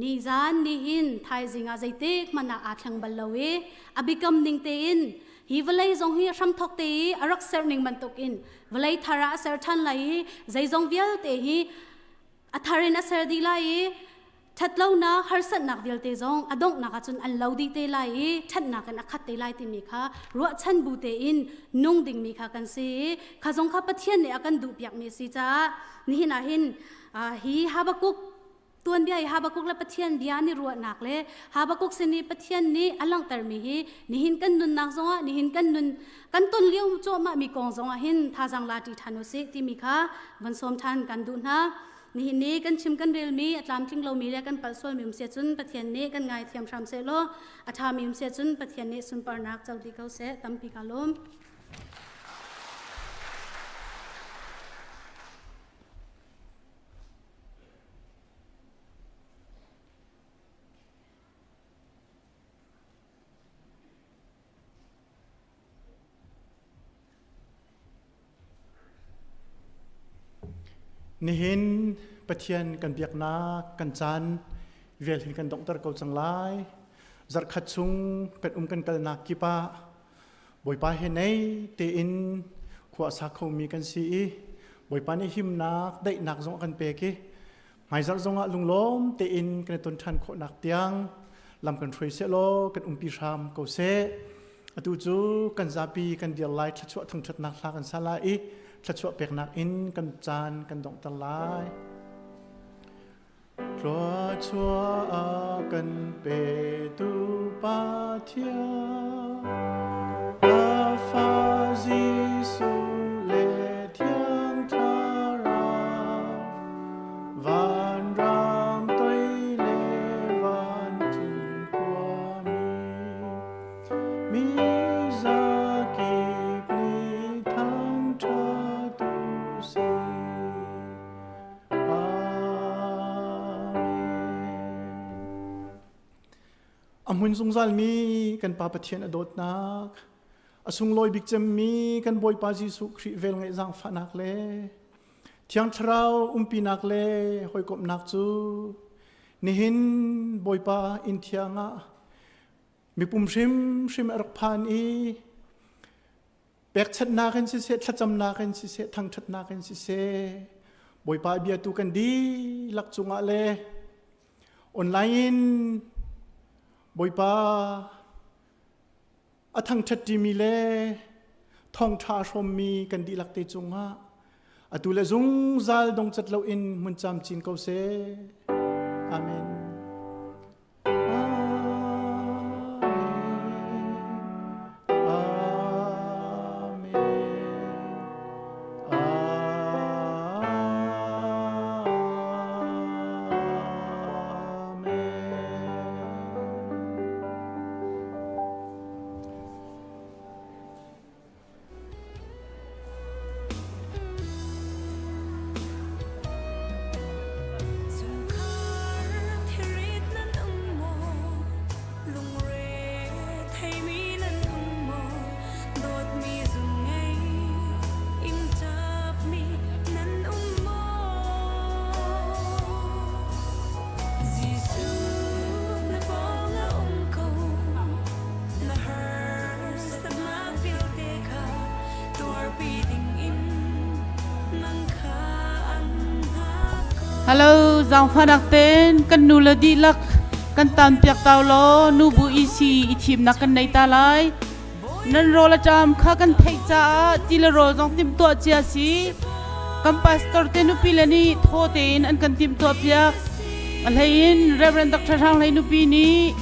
S11: nizan nihin thaizing ah zeitik hmanh ah aa thleng bal lo i a biakam ning tein hi vawlei zong hi hramthok te i a rak ser ning bantukin vawlei thar ah a ser ṭhan lai i zeizong vialte hi a thar in a ser dih lai i ṭhatlonak harsatnak vialte zong a donghnak ahcun an lo dih te lai i ṭhatnak in a khat te lai timi kha ruahchan bu tein nung dingmi kha kan si i kha zong kha Pathian nih a kan duhpiakmi a si caah nihin ah hin hi Habakkuk tuanbia i Habakkuk le Pathian bia an i ruahnak le Habakkuk sin i Pathian nih a langhtermi hi nihin kan nunnak zongah nihin kan nun kan ton lio cuahmah mi kong zongah hin thazaang la ṭi ṭhan usih timi kha von sawm ṭhan kan duh hna. Nihin ni kan chim kan relmi a tlamtling lomi le kan palh sualmi um sia cun Pathian nih kan ngaithiam hram seh law a ṭhami um sia cun Pathian nih sunparnak co dih ko seh. Tampi ka lawm.
S4: Nihin Pathian kan biaknak kan caan vial hin kan donghter ko cang lai. Zarhkhat chung kan um kan kalnak kip ah Bawipa he nei tein khua a sa khomi kan si i Bawipa nih himnak, daihnak zong a kan pek i hmaizarh zongah lunglawm tein kan i ton ṭhan khawhnak tiang lam kan hruai seh law kan umpi hram ko seh. Atu cu kan zapi kan dir lai thluachuah thangṭhatnak hla kan sa lai i thluachuah peknak in kan caan kan donghter lai. Thluachuah a kan petu Pathian, a fa Jesuh le Thiang Thlarau, vanram toi le vancung khuami, mi zakip nih thangṭhat u sih. A hmun zungzalmi kan Pa Pathian a dawtnak, a sunglawi bik cemmi kan Bawipa Jesuh Khrih velngeih zaangfahnak le Thiang Thlarau umpinak le hawikomhnak cu nihin Bawipa inn thiang ah mipum hrimhrim a rak phan i Pekchanhnak in siseh, thlacamnak in siseh, thangṭhatnak in siseh, Bawipa biatu kan dihlak cungah le online in Bawipa a thangṭhat ṭimi le thawngṭha a hrawmmi kan dihlak te cungah atu le zungzal dongcat loin hmun camcin ko seh. Amen.
S13: Hello, zaangfahnak ten kan nu le dihlak kan tan piak tau law nu bu EC i thimnak kan nei ta lai. Nan rawl a ṭam kha kan theih caah ti le rawl zong timhtuah cia si. Kan pastor te nupi le nih thaw tein an kan timhtuah piak. A hlei in Reverend Dr. Hrang Hlei nupi nih.